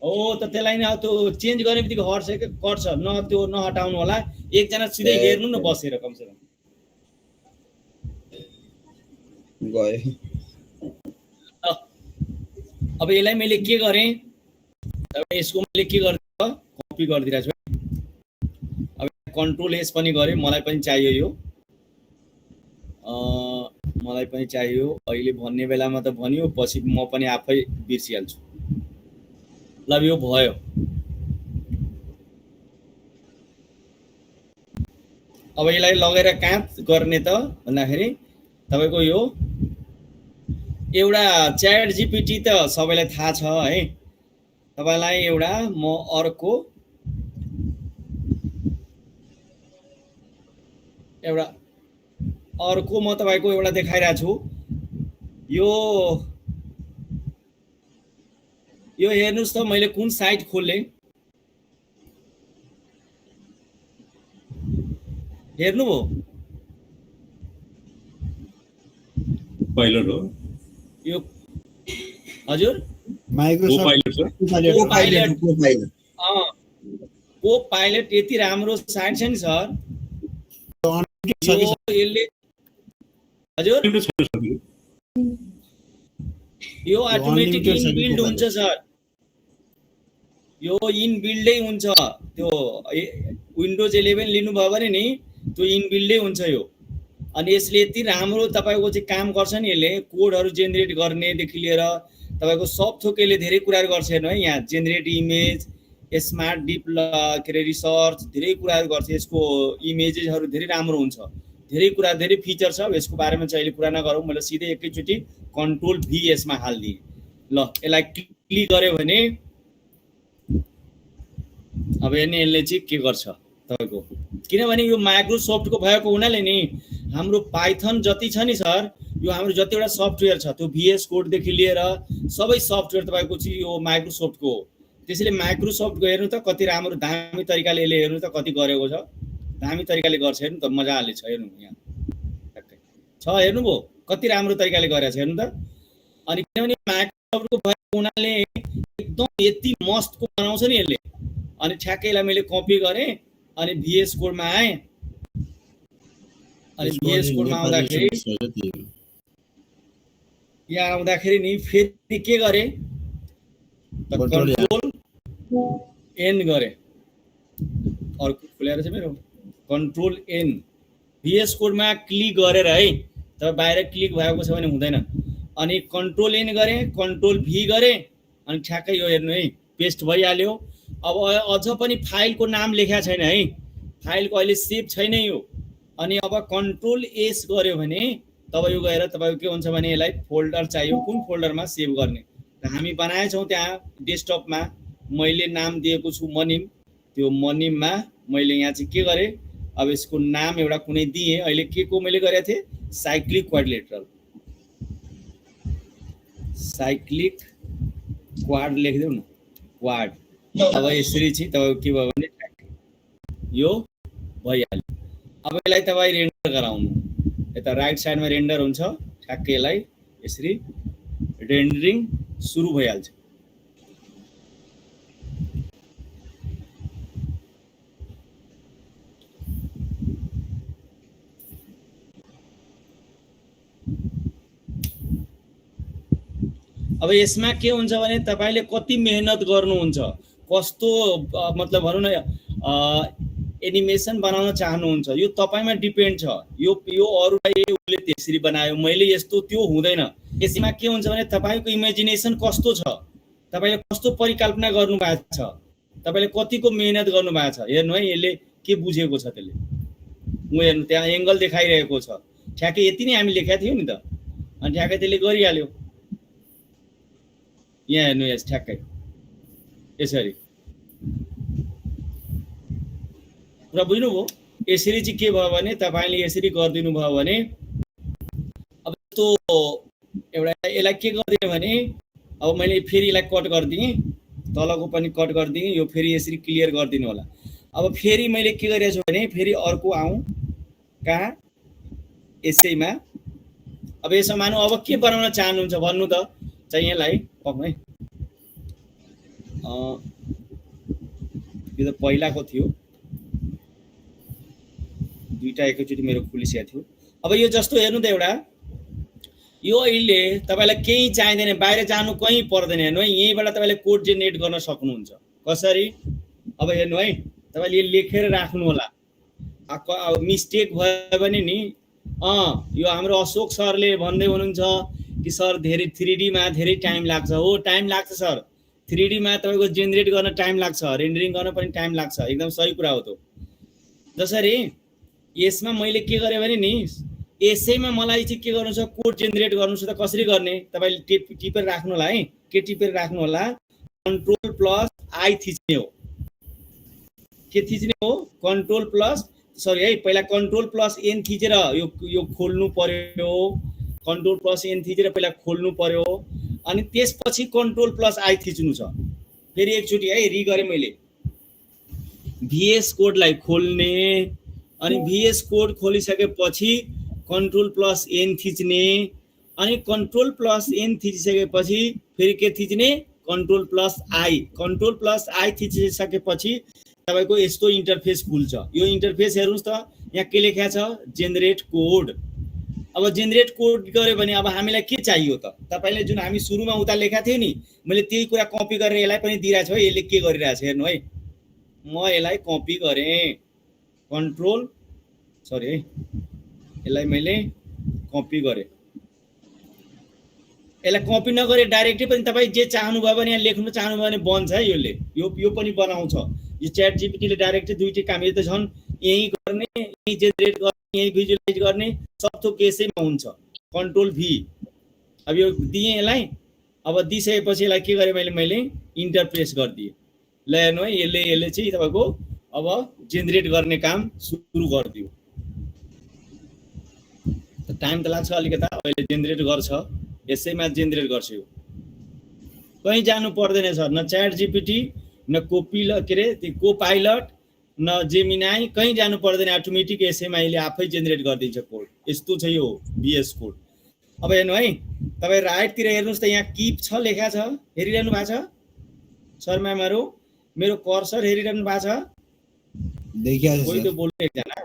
हो त त्यसलाई नि त्यो चेन्ज गर्ने बित्तिकै कट्छ न, त्यो नहटाउनु होला, एकजना सिधै हेर्नु न बसेर कमसेकम गयो। अब यसलाई मैले के गरेँ, यसको मैले के गरिदिएको कपी गरिदिरहेको छु। अब कन्ट्रोल एस पनि गरेँ, मलाई पनि चाहियो यो, मलाई पनि चाहियो। अहिले भन्ने बेलामा त भन्यो, पछि म पनि आफै बिर्सिहाल्छु। ल यो भयो। अब यसलाई लगेर कहाँ गर्ने त भन्दाखेरि तपाईको यो एउटा च्याट जीपीटी त सबैलाई थाहा छ है। तपाईलाई एउटा म अर्को म तपाईको एउटा देखाइरहेको छु। यो हेर्नुस् त मैले कुन साइट खोलेँ, हेर्नुभयो? पाइलट हो यो हजुर माइक्रोसफ्ट को पाइलट यति राम्रो साइट छ नि सर। यसले हजुर यो अटोमेटिक इनबिल्ड हुन्छ सर, यो इनबिल्डै हुन्छ। त्यो विन्डोज 11 लिनुभयो भने नि त्यो इनबिल्डै हुन्छ यो। अनि यसले यति राम्रो तपाईको चाहिँ काम गर्छ नि, यसले कोडहरु जेनेरेट गर्नेदेखि लिएर तपाईको सब थोक यसले धेरै कुराहरु गर्छ। हेर्नु है, यहाँ जेनेरेट इमेज, स्मार्ट डिप के रे रिसर्च, धेरै कुराहरु गर्छ। यसको इमेजेसहरु धेरै राम्रो हुन्छ, धेरै कुरा धेरै फिचर छ। यसको बारेमा चाहिँ अहिले कुरा नगरौँ, मैले सिधै एकैचोटी कन्ट्रोल भी यसमा हाल्दिए। ल यसलाई क्लिक गर्यो भने अब हेर्ने यसले चाहिँ के गर्छ तपाईको, किनभने यो माइक्रोसफ्टको भएको हुनाले नि हाम्रो पाइथन जति छ नि सर, यो हाम्रो जतिवटा सफ्टवेयर छ त्यो VS कोड देखि लिएर सबै सफ्टवेयर तपाईको चाहिँ यो माइक्रोसफ्टको हो। त्यसैले माइक्रोसफ्टको हेर्नु त कति राम्रो दामी तरिकाले यसले हेर्नु त कति गरेको छ, दामी तरिकाले गर्छ। हेर्नु त मजाले छ, हेर्नु यहाँ छ, हेर्नुभयो कति राम्रो तरिकाले गरेछ, हेर्नु त। अनि किनभने माइक्रोसफ्टको भएको हुनाले एकदम यति मस्तको बनाउँछ नि यसले। अनि ठ्याक्कैलाई मैले कपी गरेँ अनि VS कोडमा आएँ। अनि VS कोडमा आउँदाखेरि यहाँ आउँदाखेरि नि फेरि के गरेँ, कन्ट्रोल एन गरेँ। अर्को खुलेर चाहिँ मेरो कन्ट्रोल एन, VS कोडमा क्लिक गरेर है, तब बाहिर क्लिक भएको छ भने हुँदैन। अनि कन्ट्रोल एन गरेँ, कन्ट्रोल भी गरेँ, अनि ठ्याक्कै यो हेर्नु है पेस्ट भइहाल्यो। अब अझ पनि फाइलको नाम लेखेको छैन है, फाइलको अहिले सेभ छैन यो। अनि अब कन्ट्रोल एस गर्यो भने तब यो गएर तपाईको के हुन्छ भने यसलाई फोल्डर चाहियो, कुन फोल्डरमा सेभ गर्ने। हामी बनाएछौँ त्यहाँ डेस्कटपमा, मैले नाम दिएको छु मनिम। त्यो मनिममा मैले यहाँ चाहिँ के गरेँ, अब यसको नाम एउटा कुनै दिएँ। अहिले के को मैले गरेको थिएँ, साइक्लिक क्वाड्रिलेटरल, साइक्लिक क्वाड लेखिदेऊ न, क्वाड। अब यसरी चाहिँ तपाईको के भयो भने यो भइहाल्यो। अब यसलाई तपाईँ रेन्डर गराउनु, यता राइट साइडमा रेन्डर हुन्छ, ठ्याक्कै यसलाई यसरी रेन्डरिङ सुरु भइहाल्छ। अब यसमा के हुन्छ भने तपाईले कति मेहनत गर्नुहुन्छ, कस्तो मतलब भनौँ न एनिमेसन बनाउन चाहनुहुन्छ, यो तपाईमा डिपेन्ड छ। यो अरूलाई उसले त्यसरी बनायो, मैले यस्तो त्यो हुँदैन। यसमा के हुन्छ भने तपाईको इमेजिनेसन कस्तो छ, तपाईले कस्तो परिकल्पना गर्नु भएको छ, तपाईले कतिको मेहनत गर्नु भएको छ। हेर्नु है यसले के बुझेको छ त्यसले, म हेर्नु त्यहाँ एंगल देखाइरहेको छ, ठ्याक्कै यति नै हामी लेखेका थियौँ नि त। अनि ठ्याक्कै त्यसले गरिहाल्यो। यहाँ हेर्नु यस ठ्याक्कै यसरी पुरा बुझ्नुभयो। यसरी चाहिँ के भयो भने तपाईले यसरी गरिदिनु भयो भने अब त्यो एउटा यसलाई के गरिदिने भने अब मैले फेरि यसलाई कट गरिदिएँ, तलको पनि कट गरिदिएँ, यो फेरि यसरी क्लियर गरिदिनु होला। अब फेरि मैले के गरिरहेको छु भने फेरि अर्को आउँ कहाँ, यसैमा। अब यसमा मानौ अब के बनाउन चाहनुहुन्छ भन्नु त, चाहिँ यसलाई पक्नु है। यो त पहिलाको थियो, दुईटा एकैचोटि मेरो खुलिसकेको थियो। अब यो जस्तो हेर्नु त एउटा, यो अहिले तपाईँलाई केही चाहिँदैन, बाहिर जानु कहीँ पर्दैन। हेर्नु है, यहीँबाट तपाईँले कोड जेनेरेट गर्न सक्नुहुन्छ। कसरी? अब हेर्नु है, तपाईँले यो लेखेर राख्नु होला। मिस्टेक भयो भने नि यो हाम्रो अशोक सरले भन्दै हुनुहुन्छ कि सर धेरै 3D मा धेरै टाइम लाग्छ। हो, टाइम लाग्छ सर, 3D मा तपाईँको जेनेरेट गर्न टाइम लाग्छ, रेन्डरिङ गर्न पनि टाइम लाग्छ। एकदम सही कुरा हो। त जसरी यसमा मैले के गरेँ भने नि, यसैमा मलाई चाहिँ के गर्नु छ, कोड जेनेरेट गर्नु छ। त कसरी गर्ने? तपाईँले टिपेर राख्नु होला है। के टिपेर राख्नु होला? Ctrl+I थिच्ने हो। के थिच्ने हो? सरी है, पहिला Ctrl+N थिचेर यो खोल्नु पर्यो। Ctrl+N थिचेर पहिला खोल्नु पर्यो, अनि त्यसपछि Ctrl+I थिच्नु छ। फेरि एकचोटि है, रि गरेँ मैले। VS कोडलाई खोल्ने, अनि VS कोड खोलिसकेपछि Ctrl+N थिच्ने, अनि Ctrl+N थिचिसकेपछि फेरि के थिच्ने? Ctrl+I थिचिसकेपछि तपाईको यस्तो इन्टरफेस खुल्छ। यो इन्टरफेस हेर्नुस् त, यहाँ के लेखेको छ? Generate code. अब जेनेरेट कोड गर्यो भने अब हामीलाई के चाहियो त? तपाईले जुन हामी सुरुमा उता लेखा थियो नि, मैले त्यही कुरा कपी गरेर यसलाई पनि दिइरा छु है। यसले के गरिरहेछ हेर्नु है। म यसलाई कपी गरेँ, सरी है, यसलाई मैले कपी गरेँ। यसलाई कपी नगरे डाइरेक्टली पनि तपाईँ जे चाहनुभयो भने यहाँ लेख्नु चाहनुभयो भने बन्छ है। यो पनि बनाउँछ। यो च्याट जीपीटीले डाइरेक्टली दुईटै काम, यो त झन् यही गर्ने, यही जेनेरेट गर्ने, यही भिजुअलाइज गर्ने, सब थोक यसैमा हुन्छ। Ctrl+V। अब यो दिएँ यसलाई। अब दिइसकेपछि यसलाई के गरेँ मैले इन्टरप्रेस गरिदिएँ। ल हेर्नु है, यसले चाहिँ तपाईँको अब जेनेरेट गर्ने काम सुरु गरिदियो। टाइम त लाग्छ अलिकता, अहिले जेनेरेट गर्छ, यसैमा जेनेरेट गर्छ। यो कहीँ जानु पर्दैन सर, न च्याट जीपीटी, न कोपाइलट, न जेमिनाई, कहीँ जानु पर्दैन। अटोमेटिक यसैमा यसले आफै जेनेरेट गरिदिन्छ कोड। यस्तो छ यो VS कोड। अब हेर्नु है, तपाईँ राइटतिर हेर्नुहोस् त, यहाँ किप छ लेखा छ, हेरिरहनु भएको छ सर? म्यामहरू मेरो कर्सर हेरिरहनु भएको छ? कोही त बोल्नु एकजना।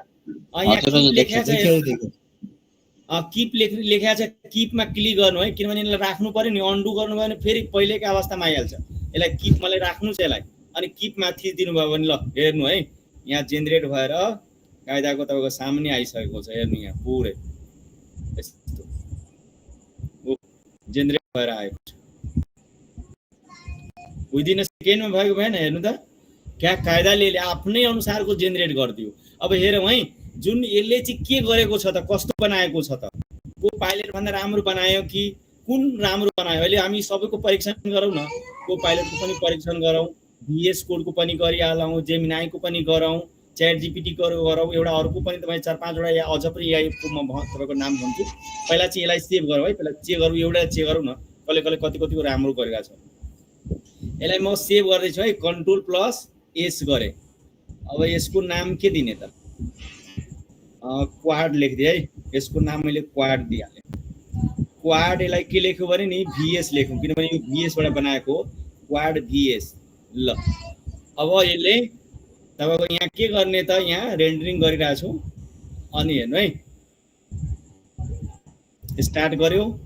यहाँ किप लेखा छ, किप लेखा छ। किपमा क्लिक गर्नु है, किनभने यसलाई राख्नु पर्यो नि। अन्डु गर्नुभयो भने फेरि पहिलेकै अवस्थामा आइहाल्छ। यसलाई किप मलाई राख्नु छ यसलाई, अनि किपमा थिचिदिनु भयो भने ल हेर्नु है, यहाँ जेनेरेट भएर कायदाको तपाईँको सामने आइसकेको छ। हेर्नु यहाँ पुरै यस्तो जेनेरेट भएर आएको छ। विदिन अ सेकेन्डमा भएको भएन? हेर्नु त, क्या कायदाले आफ्नै अनुसारको जेनेरेट गरिदियो। अब हेरौँ है, जुन यसले चाहिँ के गरेको छ त, कस्तो बनाएको छ त? को पाइलट भन्दा राम्रो बनायो कि कुन राम्रो बनायो? अहिले हामी सबैको परीक्षण गरौँ न। को पाइलटको पनि परीक्षण गरौँ, VS कोडको पनि गरिहालौँ, जेमिनाईको पनि गरौँ, च्याट जीपीटीको गरौँ, एउटा अर्को पनि तपाईँ 4-5 वटा या अझ पनि यहाँको म तपाईँको नाम भन्छु। पहिला चाहिँ यसलाई सेभ गरौँ है, पहिला चेक गरौँ, एउटा चेक गरौँ न कसले कतिको राम्रो गरेको छ। यसलाई म सेभ गर्दैछु है, Ctrl+S गरेँ। अब यसको नाम के दिने त? क्वाड लेखिदिएँ है। यसको नाम मैले क्वाड दिइहालेँ। क्वाड यसलाई के लेख्यो भने नि VS लेखौँ, किनभने यो VSबाट बनाएको क्वाड VS। ल अब यसले तपाईँको यहाँ के गर्ने त, यहाँ रेन्डरिङ गरिरहेको छु। अनि हेर्नु है, स्टार्ट गर्यो।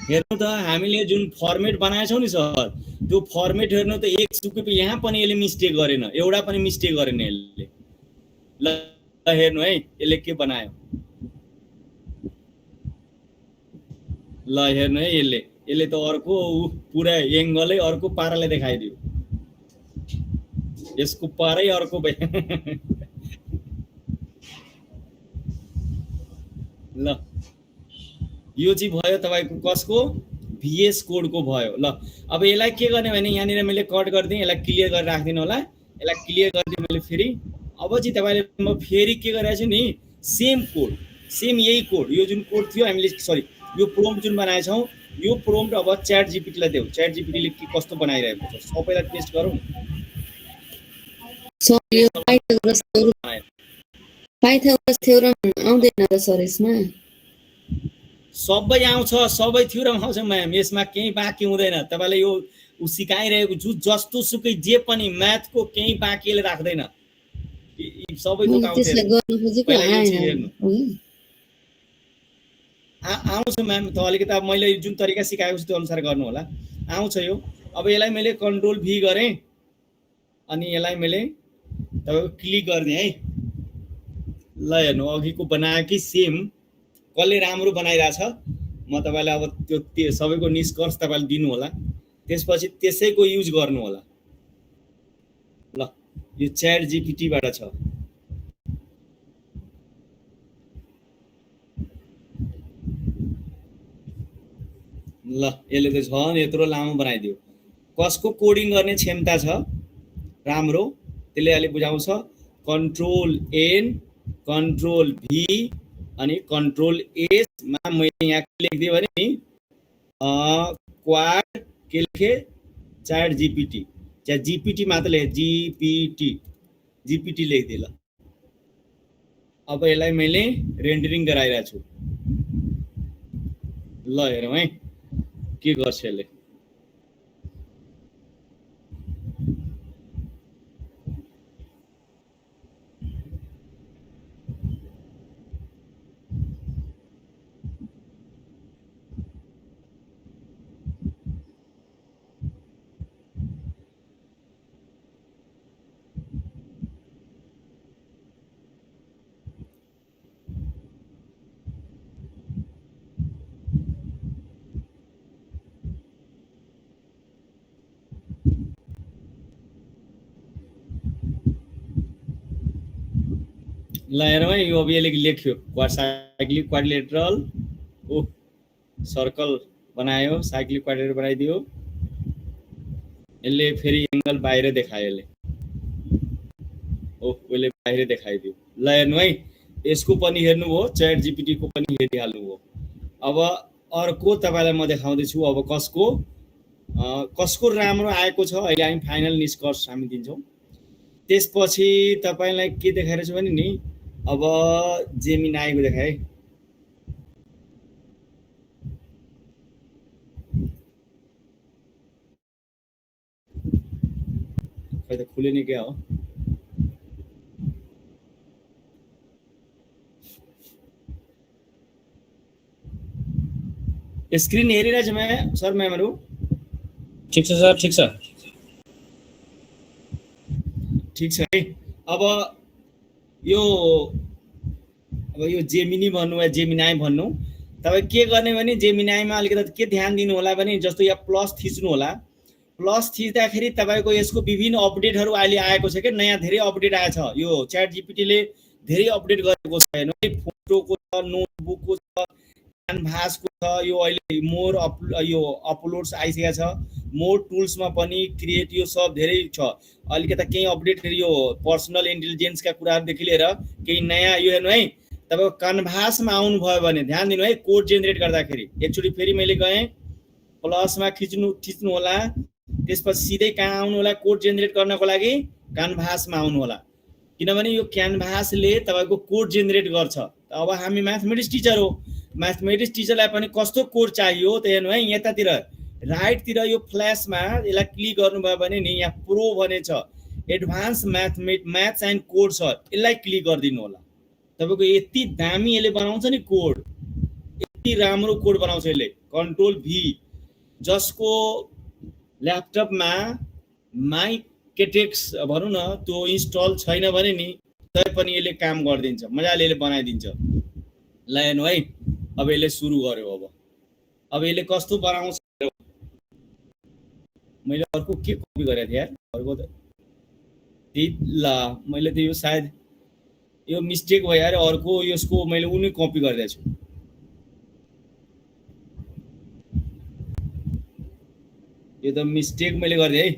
हेर्नु त, हामीले जुन फर्मेट बनाएछौँ नि सर, त्यो फर्मेट हेर्नु त एक सुकै यहाँ पनि यसले मिस्टेक गरेन, एउटा पनि मिस्टेक गरेन यसले। ल हेर्नु है, यसले के बनायो। ल हेर्नु है, यसले त अर्को पुरा एङ्गलै अर्को पाराले देखाइदियो। यसको पारै अर्को ल यो चाहिँ भयो तपाईँको कसको? VS कोडको भयो। ल अब यसलाई के गर्ने भने यहाँनिर मैले कट गरिदिएँ, यसलाई क्लियर गरेर राखिदिनु होला। यसलाई क्लियर गरिदिएँ मैले फेरि। अब चाहिँ तपाईँले म फेरि के गरिरहेको छु नि, सेम कोड, सेम यही कोड, यो जुन कोड थियो हामीले, सरी यो प्रोम्प्ट जुन बनाएछौँ यो प्रोम्प्ट अब च्याट जीपीटीलाई देऊ। च्याट जीपीटीले के कस्तो बनाइरहेको छ सबैलाई टेस्ट गरौँ। सर यो पाइथागोरस थ्योरम आउँदैन र सर यसमा? सबै आउँछ, सबै थ्योरम आउँछ म्याम, यसमा केही बाँकी हुँदैन। तपाईँलाई यो सिकाइरहेको छु जस्तो सुकै जे पनि म्याथको केही बाँकीले राख्दैन, सबैको आउँछ म्याम। त अलिकति अब मैले जुन तरिका सिकाएको छु त्यो अनुसार गर्नु होला, आउँछ यो। अब यसलाई मैले कन्ट्रोल भी गरेँ अनि यसलाई मैले तपाईँको क्लिक गरिदिएँ है। ल हेर्नु अघिको बनाएकै सेम कसले राम्रो बनाइरहेछ म तपाईँलाई अब त्यो सबैको निष्कर्ष तपाईँले दिनु होला, त्यसपछि त्यसैको युज गर्नु होला। ल यो च्याट जीपीटीबाट छ। ल यसले त झन् यत्रो लामो बनाइदियो। कसको कोडिङ गर्ने क्षमता छ राम्रो त्यसले अलि बुझाउँछ। कन्ट्रोल एन कन्ट्रोल भी अनि कन्ट्रोल एस मा मैले यहाँ लेखिदिएँ भने नि क्वाड के लेखेँ च्याट जीपीटी, चाहे जीपीटी मात्र लेखेँ जीपीटी लेखिदिएँ। ल अब यसलाई मैले रेन्डरिङ गराइरहेको छु। ल हेरौँ है के गर्छ यसले। ल हेरौँ है यो अब यसले लेख्यो साइक्लिक क्वाड्रिलेटरल ओ सर्कल बनायो, साइक्लिक क्वाड्रिलेटरल बनाइदियो। यसले फेरि एङ्गल बाहिर देखायो, यसले उसले बाहिर देखाइदियो। ल हेर्नु है यसको पनि हेर्नुभयो, च्याट जीपीटीको पनि हेरिहाल्नुभयो। अब अर्को तपाईँलाई म देखाउँदैछु अब कसको राम्रो आएको छ अहिले हामी फाइनल निष्कर्ष हामी दिन्छौँ। त्यसपछि तपाईँलाई के देखाइरहेको छु भने नि अब जेमिनाईको देखाएँ। खै त खुले नि क्या हो। स्क्रिन हेरिरहेछ म्याम सर म्यामहरू? ठिक छ सर, ठिक छ, ठिक छ है। अब यो जेमिनी भन्नु वा जेमिनाई भन्नु, तपाईँ के गर्ने भने जेमिनाईमा अलिकति के ध्यान दिनु होला भने जस्तो यहाँ प्लस थिच्नु होला। प्लस थिच्दाखेरि तपाईँको यसको विभिन्न अपडेटहरू अहिले आएको छ कि नयाँ धेरै अपडेट आएछ। यो च्याट जीपीटीले धेरै अपडेट गरेको छ। हेर्नु है फोटोको छ, नोटबुकको छ, क्यानभासको छ, यो अहिले मोर यो अपलोड्स आइसकेको छ। मोर टुल्समा पनि क्रिएट यो सब धेरै छ। अलिकति केही अपडेट यो पर्सनल इन्टेलिजेन्सका कुराहरूदेखि लिएर केही नयाँ यो हेर्नु है। तपाईँको क्यानभासमा आउनुभयो भने ध्यान दिनु है, कोड जेनेरेट गर्दाखेरि एकचोटि फेरि मैले गएँ प्लसमा थिच्नु होला, त्यसपछि सिधै कहाँ आउनु होला कोड जेनेरेट गर्नको लागि क्यानभासमा आउनु होला। किनभने यो क्यानभासले तपाईँको कोड जेनेरेट गर्छ। अब हामी म्याथमेटिक्स टिचर हो, म्याथमेटिक्स टिचरलाई पनि कस्तो कोड चाहियो त हेर्नु है। यतातिर राइटतिर यो फ्ल्यासमा यसलाई क्लिक गर्नुभयो भने नि यहाँ प्रो भने छ, एडभान्स म्याथ्स एन्ड कोड छ, यसलाई क्लिक गरिदिनु होला। तपाईँको यति दामी यसले बनाउँछ नि कोड, यति राम्रो कोड बनाउँछ यसले। कन्ट्रोल भी जसको ल्यापटपमा माइकेटेक्स भनौँ न त्यो इन्स्टल छैन भने नि तै पनि यसले काम गरिदिन्छ, मजाले यसले बनाइदिन्छ। ल हेर्नु है अब यसले सुरु गर्यो। अब यसले कस्तो बनाउँछ, मैले अर्को के कपी गरेको थिएँ यार, अर्को त ल मैले त यो सायद यो मिस्टेक भयो यार, अर्को यसको मैले उनी कपी गरिदिएको छु। यो त मिस्टेक मैले गरिदिएँ है,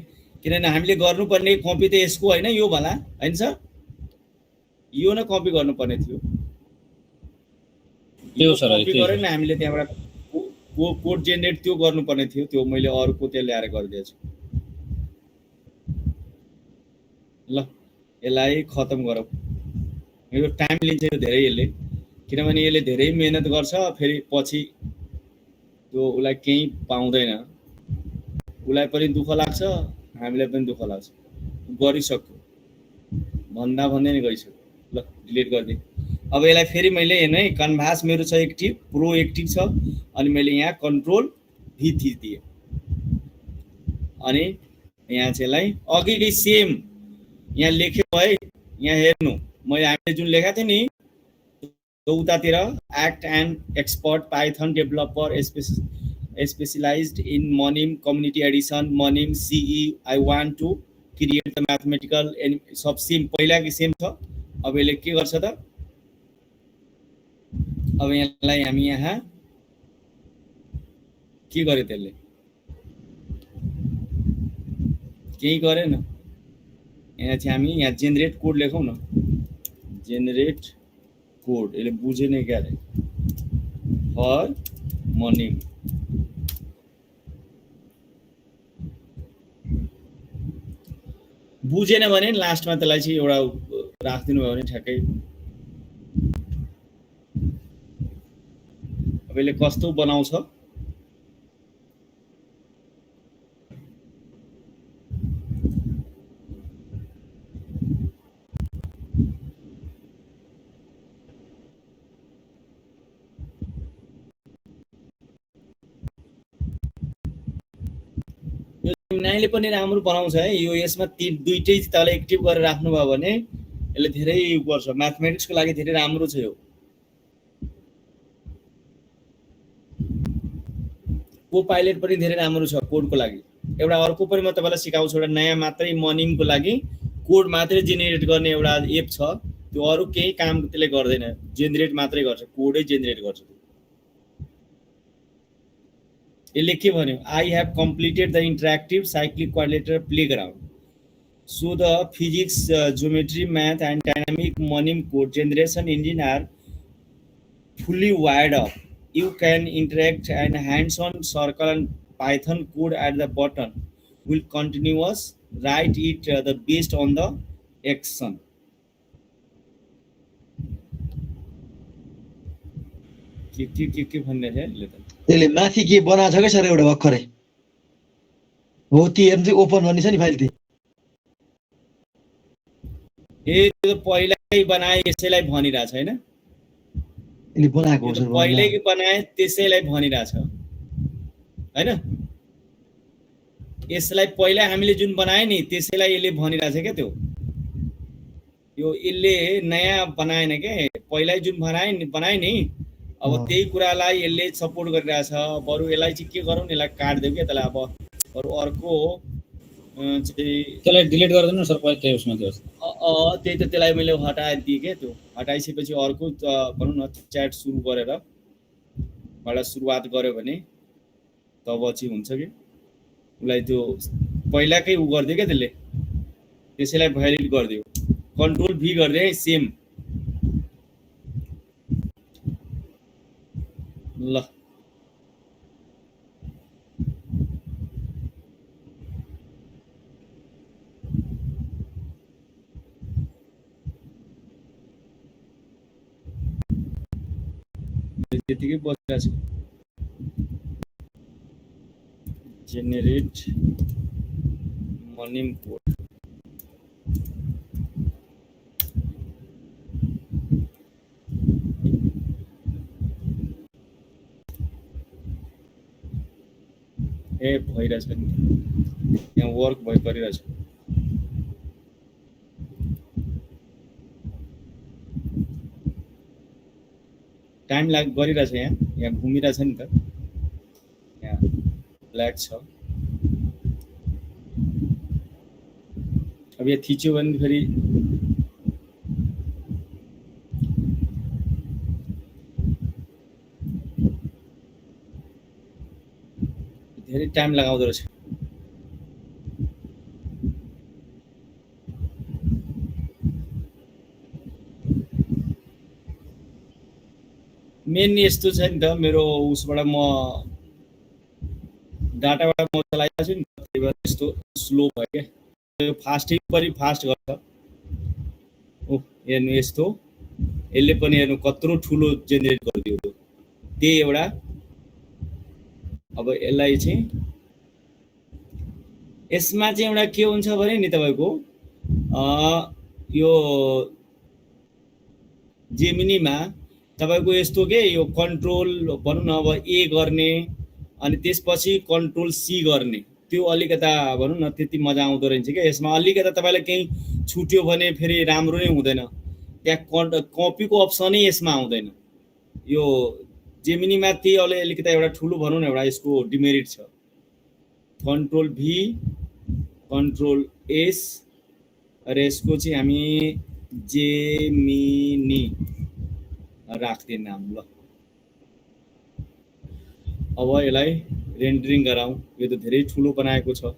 किनभने हामीले गर्नुपर्ने कपी त यसको होइन यो भला होइन सर, यो न कपी गर्नुपर्ने थियो। यो कपी गरेर हामीले त्यहाँबाट कोड जेनेरेट त्यो गर्नुपर्ने थियो, त्यो मैले अरूको त्यो ल्याएर गरिदिएछु। ल यसलाई खतम गरौँ। यो टाइम लिन्छ यो धेरै, यसले किनभने यसले धेरै मेहनत गर्छ, फेरि पछि त्यो उसलाई केही पाउँदैन, उसलाई पनि दुःख लाग्छ, हामीलाई पनि दुःख लाग्छ। गरिसक्यो भन्दा भन्दै नै गइसक्यो। ल डिलिट गरिदिएँ। अब यसलाई फेरि मैले हेर्नु है, कन्भास मेरो छ एक्टिभ, प्रो एक्टिभ छ, अनि मैले यहाँ कन्ट्रोल भी थिचिदिएँ अनि यहाँ चाहिँ यसलाई अघिकै सेम यहाँ लेख्यो है, यहाँ हेर्नु मैले हामीले जुन लेखेको थिएँ नि त्यो उतातिर act and expert Python developer specialized in Manim community edition Manim CE I want to create the mathematical सब सेम पहिलाकै सेम छ। अब यसले के गर्छ त, अब यसलाई हामी यहाँ के गर्यो, त्यसले केही गरेन। यहाँ चाहिँ हामी यहाँ जेनेरेट कोड लेखौँ न, जेनेरेट कोड, यसले बुझेन क्या रे, फर मनी बुझेन भने लास्टमा त्यसलाई चाहिँ एउटा राखिदिनु भयो भने ठ्याक्कै। अब यसले कस्तो बनाउँछ, नाइले पनि राम्रो बनाउँछ है यो। यसमा दुईटै तल एक्टिभ गरेर राख्नु भयो भने यसले धेरै गर्छ, म्याथमेटिक्सको लागि धेरै राम्रो छ यो। को पाइलट पनि धेरै राम्रो छ कोडको लागि। एउटा अर्को पनि म तपाईँलाई सिकाउँछु, एउटा नयाँ मात्रै मनिङको लागि कोड मात्रै जेनेरेट गर्ने एउटा एप छ, त्यो अरू केही काम त्यसले गर्दैन, जेनेरेट मात्रै गर्छ, कोडै जेनेरेट गर्छ। यसले के भन्यो, I have completed the interactive cyclic quadrilateral playground so the physics geometry math and dynamic Manim code generation engine are fully wired up. You can interact and hands-on circle and Python code at the button will continuous write it the based on the action. के भन्ने थियो यसले त, यसले माथि के बनाएको छ के सर एउटा भर्खरै हो त्यो एमजी ओपन भन्ने छ नि फाइल त्यो ए त्यो पहिल्यै बनाए यसैलाई भनिरहेछ हैन, यसले बनाएको हो सर, पहिल्यै बनाए त्यसैलाई भनिरहेछ हैन। यसलाई पहिला हामीले जुन बनाए नि त्यसैलाई यसले भनिरहेछ के, त्यो यो यसले नयाँ बनाएन के, पहिल्यै जुन बनाए नि अब त्यही कुरालाई यसले सपोर्ट गरिरहेछ। बरु यसलाई चाहिँ के गरौँ, यसलाई काट्दिउँ के त्यसलाई, अब बरु अर्को चाहिँ त्यसलाई डिलिट गरिदिनु सर, पहिला त्यही उसमा थियो। त्यही त, त्यसलाई मैले हटाइदिएँ के, त्यो हटाइसकेपछि अर्को भनौँ न च्याट सुरु गरेर एउटा सुरुवात गर्यो भने तब चाहिँ हुन्छ कि उसलाई त्यो पहिलाकै उ गरिदियो क्या त्यसले, त्यसैलाई भ्यालिड गरिदियो। कन्ट्रोल भी गरिदियो है सेम। ल त्यतिकै बसिरहेको छ। जेनेरेट मनिम कोड ए भइरहेछ नि, यहाँ वर्क गरिरहेछ। टाइम गरिरहेछ, यहाँ घुमिरहेछ नि त, यहाँ ब्ल्याक छ। अब यहाँ थिच्यो भने फेरि धेरै टाइम लगाउँदो रहेछ। मेन यस्तो छ नि त, मेरो उसबाट म डाटाबाट म चलाइरहेको छु नि, त्यही भएर यस्तो स्लो भयो क्या। यो फास्टिङ पनि फास्ट गर्छ। ओ हेर्नु यस्तो, यसले पनि हेर्नु कत्रो ठुलो जेनेरेट गरिदियो त्यो, त्यही एउटा। अब यसलाई चाहिँ यसमा चाहिँ एउटा के हुन्छ भने नि तपाईँको यो जेमिनीमा तपाईँको यस्तो के यो कन्ट्रोल भनौँ न अब ए गर्ने अनि त्यसपछि कन्ट्रोल सी गर्ने, त्यो अलिकता भनौँ न त्यति मजा आउँदो रहेछ क्या। यसमा अलिकता तपाईँलाई केही छुट्यो भने फेरि राम्रो नै हुँदैन, त्यहाँ कपीको अप्सनै यसमा आउँदैन। यो जेमिनीमा त्यही अलिकता एउटा ठुलो भनौँ न एउटा यसको डिमेरिट छ। कन्ट्रोल भी कन्ट्रोल एस र यसको चाहिँ हामी जेमिनी राख्दिए नाम। ल अब यसलाई रेन्डरिङ गराउँ, यो त धेरै ठुलो बनाएको छ।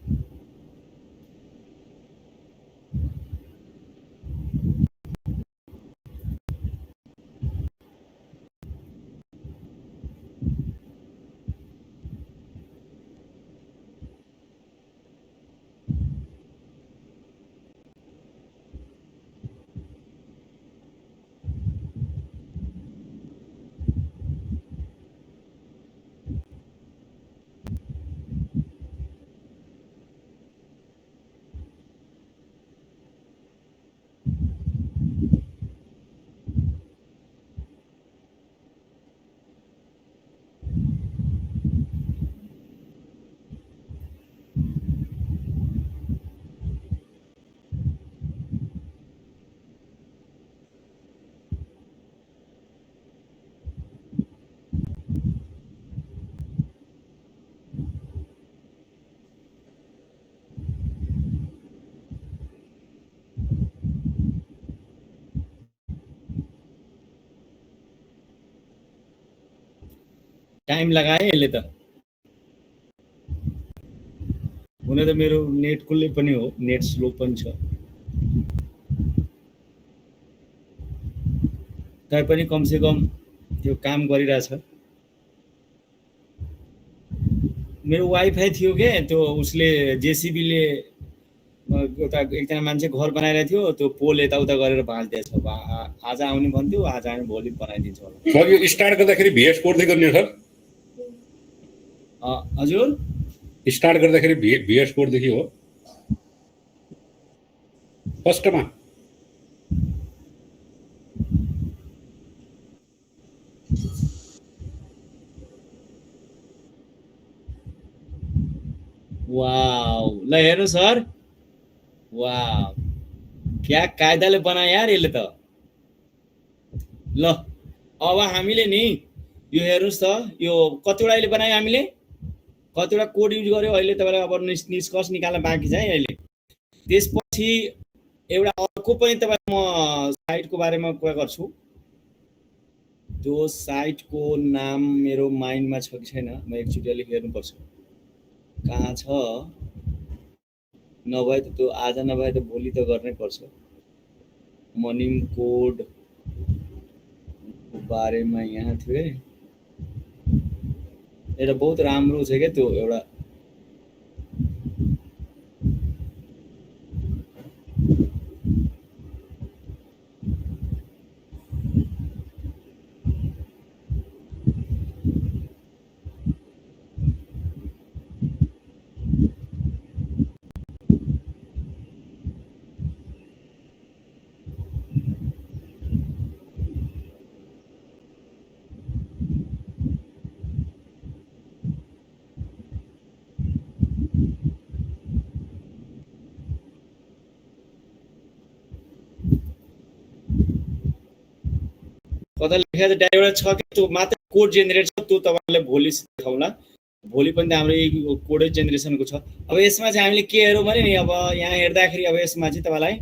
टाइम लगाए यसले त, हुन त मेरो नेट कुल्लै पनि हो, नेट स्लो पनि छ, तै पनि कमसेकम त्यो काम गरिरहेछ। मेरो वाइफाई थियो के, त्यो उसले जेसिबीले एउटा एकजना मान्छे घर बनाइरहेको थियो, त्यो पोल यताउता गरेर भाँच्दैछ। आज आउने भन्थ्यो, आज आयो भोलि बनाइदिन्छ होला। सर यो स्टार्ट गर्दाखेरि VS कोड गर्ने हो सर? हजुर स्टार्ट गर्दाखेरि VS कोड देखि हो फर्स्टमा? वाउ, ल हेर्नु सर, वाउ क्या कायदाले बनाए यार यसले त। ल अब हामीले नि यो हेर्नुस् त, यो कतिवटा अहिले बनायो हामीले, कतिवटा कोड युज गर्यो अहिले। तपाईँलाई अब निष्कर्ष निकाल्न बाँकी छ है अहिले। त्यसपछि एउटा अर्को पनि तपाईँ म साइटको बारेमा कुरा गर्छु। त्यो साइटको नाम मेरो माइन्डमा छ कि छैन, म एकचोटि अलिक हेर्नुपर्छ कहाँ छ। नभए त त्यो आज नभए त भोलि त गर्नै पर्छ। मर्निङ कोड बारेमा यहाँ थियो है, एउटा बहुत राम्रो छ क्या त्यो एउटा। कता लेखेको छ एउटा छ कि त्यो मात्र कोड जेनेरेट छ, त्यो तपाईँलाई भोलि देखाउँला। भोलि पनि त हाम्रो यही कोडै जेनेरेसनको छ। अब यसमा चाहिँ हामीले के हेरौँ भने नि, अब यहाँ हेर्दाखेरि अब यसमा चाहिँ तपाईँलाई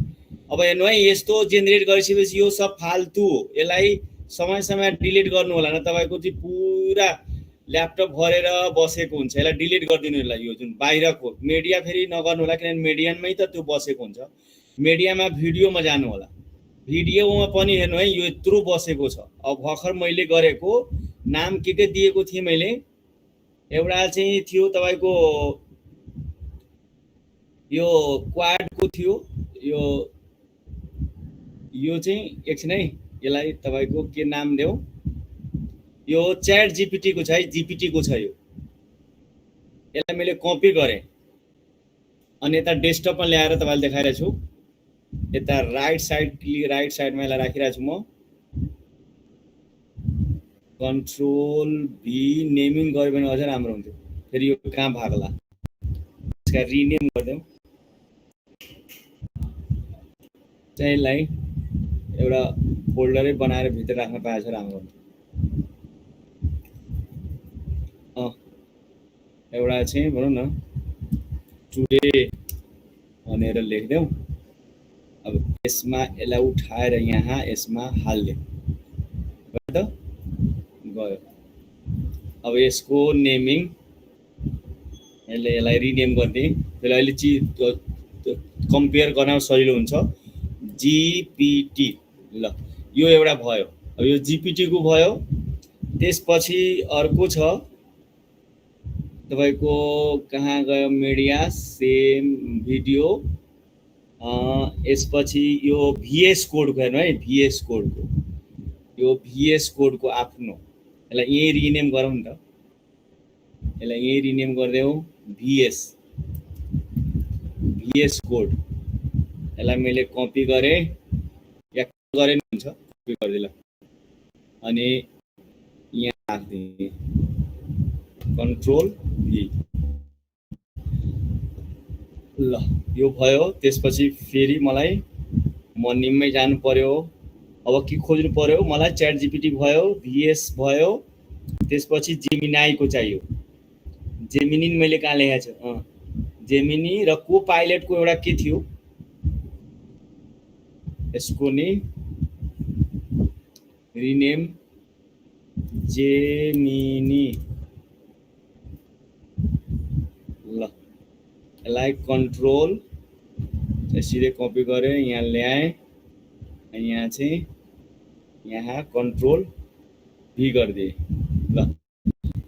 अब हेर्नु है, यस्तो जेनेरेट गरिसकेपछि यो सब फाल्तु हो, यसलाई समय समय डिलिट गर्नु होला न। तपाईँको चाहिँ पुरा ल्यापटप भरेर बसेको हुन्छ, यसलाई डिलिट गरिदिनु होला। यो जुन बाहिरको मिडिया फेरि नगर्नु होला, किनभने मिडियामै त त्यो बसेको हुन्छ। मिडियामा भिडियोमा जानु होला, भिडियोमा पनि हेर्नु है यो यत्रो बसेको छ। अब भर्खर मैले गरेको नाम के दिएको थिएँ मैले, एउटा चाहिँ थियो तपाईको यो क्वाडको थियो यो चाहिँ एकछिन है, यसलाई तपाईको के नाम देऊ, यो च्याट जीपीटी को छ है, जीपीटी को छ यो। यसलाई मैले कपी गरेँ अनि यता डेस्कटपमा ल्याएर तपाईलाई देखाइरहेको छु। यता राइट साइडमा यसलाई राखिरहेको छु म। कन्ट्रोल भी नेमिङ गर्यो भने अझै राम्रो हुन्थ्यो। फेरि यो कहाँ भाग्ला, यसका रिनेम गरिदेऊ। यसलाई एउटा फोल्डरै बनाएर भित्र राख्न पाएछ राम्रो हुन्थ्यो। एउटा चाहिँ भनौँ न टुडे भनेर लेखिदेऊ। अब यसमा यसलाई उठाएर यहाँ यसमा हाल्दिउँ, भयो त, गयो। अब यसको नेमिङ यसलाई रिनेम गरिदिएँ। त्यसले अहिले कम्पेयर गर्न सजिलो हुन्छ। जीपीटी, ल यो एउटा भयो। अब यो जीपीटी को भयो। त्यसपछि अर्को छ तपाईको, कहाँ गयो मीडिया, सेम भिडियो। यसपछि यो भीएस कोड को हेर्नु है, भीएस कोड को, यो भीएस कोड को आफ्नो, यसलाई यही रिनेम गरौँ नि त। यसलाई यही रिनेम गरिदेऊ, भीएस कोड। यसलाई मैले कपी गरेँ, या गरे नि हुन्छ, कपी गरिदिएँ। अनि यहाँ राखिदिएँ, कन्ट्रोल भी, ल यो भयो। त्यसपछि फेरि मलाई मनिममै जानु पर्यो। अब के खोज्नु पर्यो मलाई, च्याट जीपीटी भयो, भीएस भयो, त्यसपछि जेमिनाई को चाहियो। जेमिनी मैले कहाँ लेखेको छु, जेमिनी र को पाइलट को एउटा के थियो, यसको नि रिनेम जेमिनी। ल यसलाई कन्ट्रोल सिधै कपी गरेँ, यहाँ ल्याएँ, यहाँ चाहिँ यहाँ कन्ट्रोल भी गरिदिएँ। ल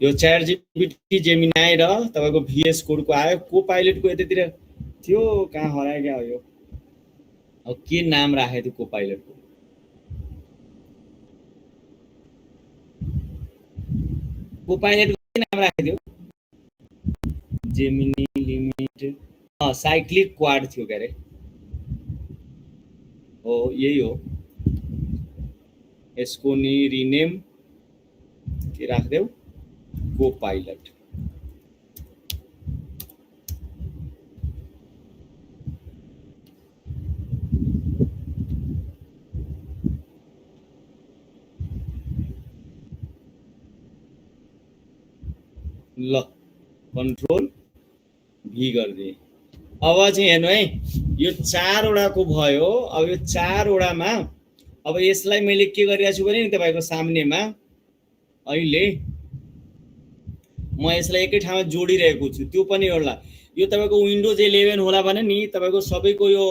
यो च्याट जीपीटी, जेमिनाई र तपाईको भीएस कोड को आयो। को पाइलट को यतातिर थियो, कहाँ हरायो क्या हो यो। अब के नाम राखेको थियो को पाइलट को, को पाइलट को के नाम राखेको थियो, जेमिनी लिमिट, साइक्लिक क्वाड थियो के अरे, हो यही हो। यसको नि रिनेम के राखिदेऊ, को पाइलट। ल कन्ट्रोल भी गरिदिएँ। अब चाहिँ हेर्नु है, यो 4 वटाको भयो। अब यो 4 वटामा अब यसलाई मैले के गरिरहेको छु भने नि तपाईको सामनेमा अहिले म यसलाई एकै ठाउँमा जोडिरहेको छु। त्यो पनि होला, यो तपाईको विन्डोज 11 होला भने नि तपाईको सबैको यो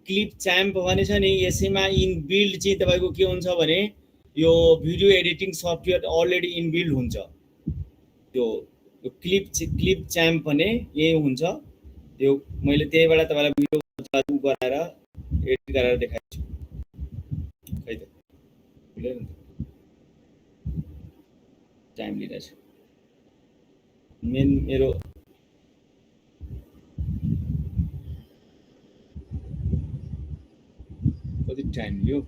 क्लिप च्याम्प भने छ नि, यसैमा इनबिल्ड चाहिँ तपाईको के हुन्छ भने यो video editing software already inbuilt हुन्छ। त्यो क्लिप च्याम्प भने यही हुन्छ। त्यो मैले त्यहीबाट तपाईलाई भिडियो चालु गराएर एडिट गरेर देखाएको छु। खै त खुलेन, टाइम लिइरहेछ। मेरो कति टाइम लियो,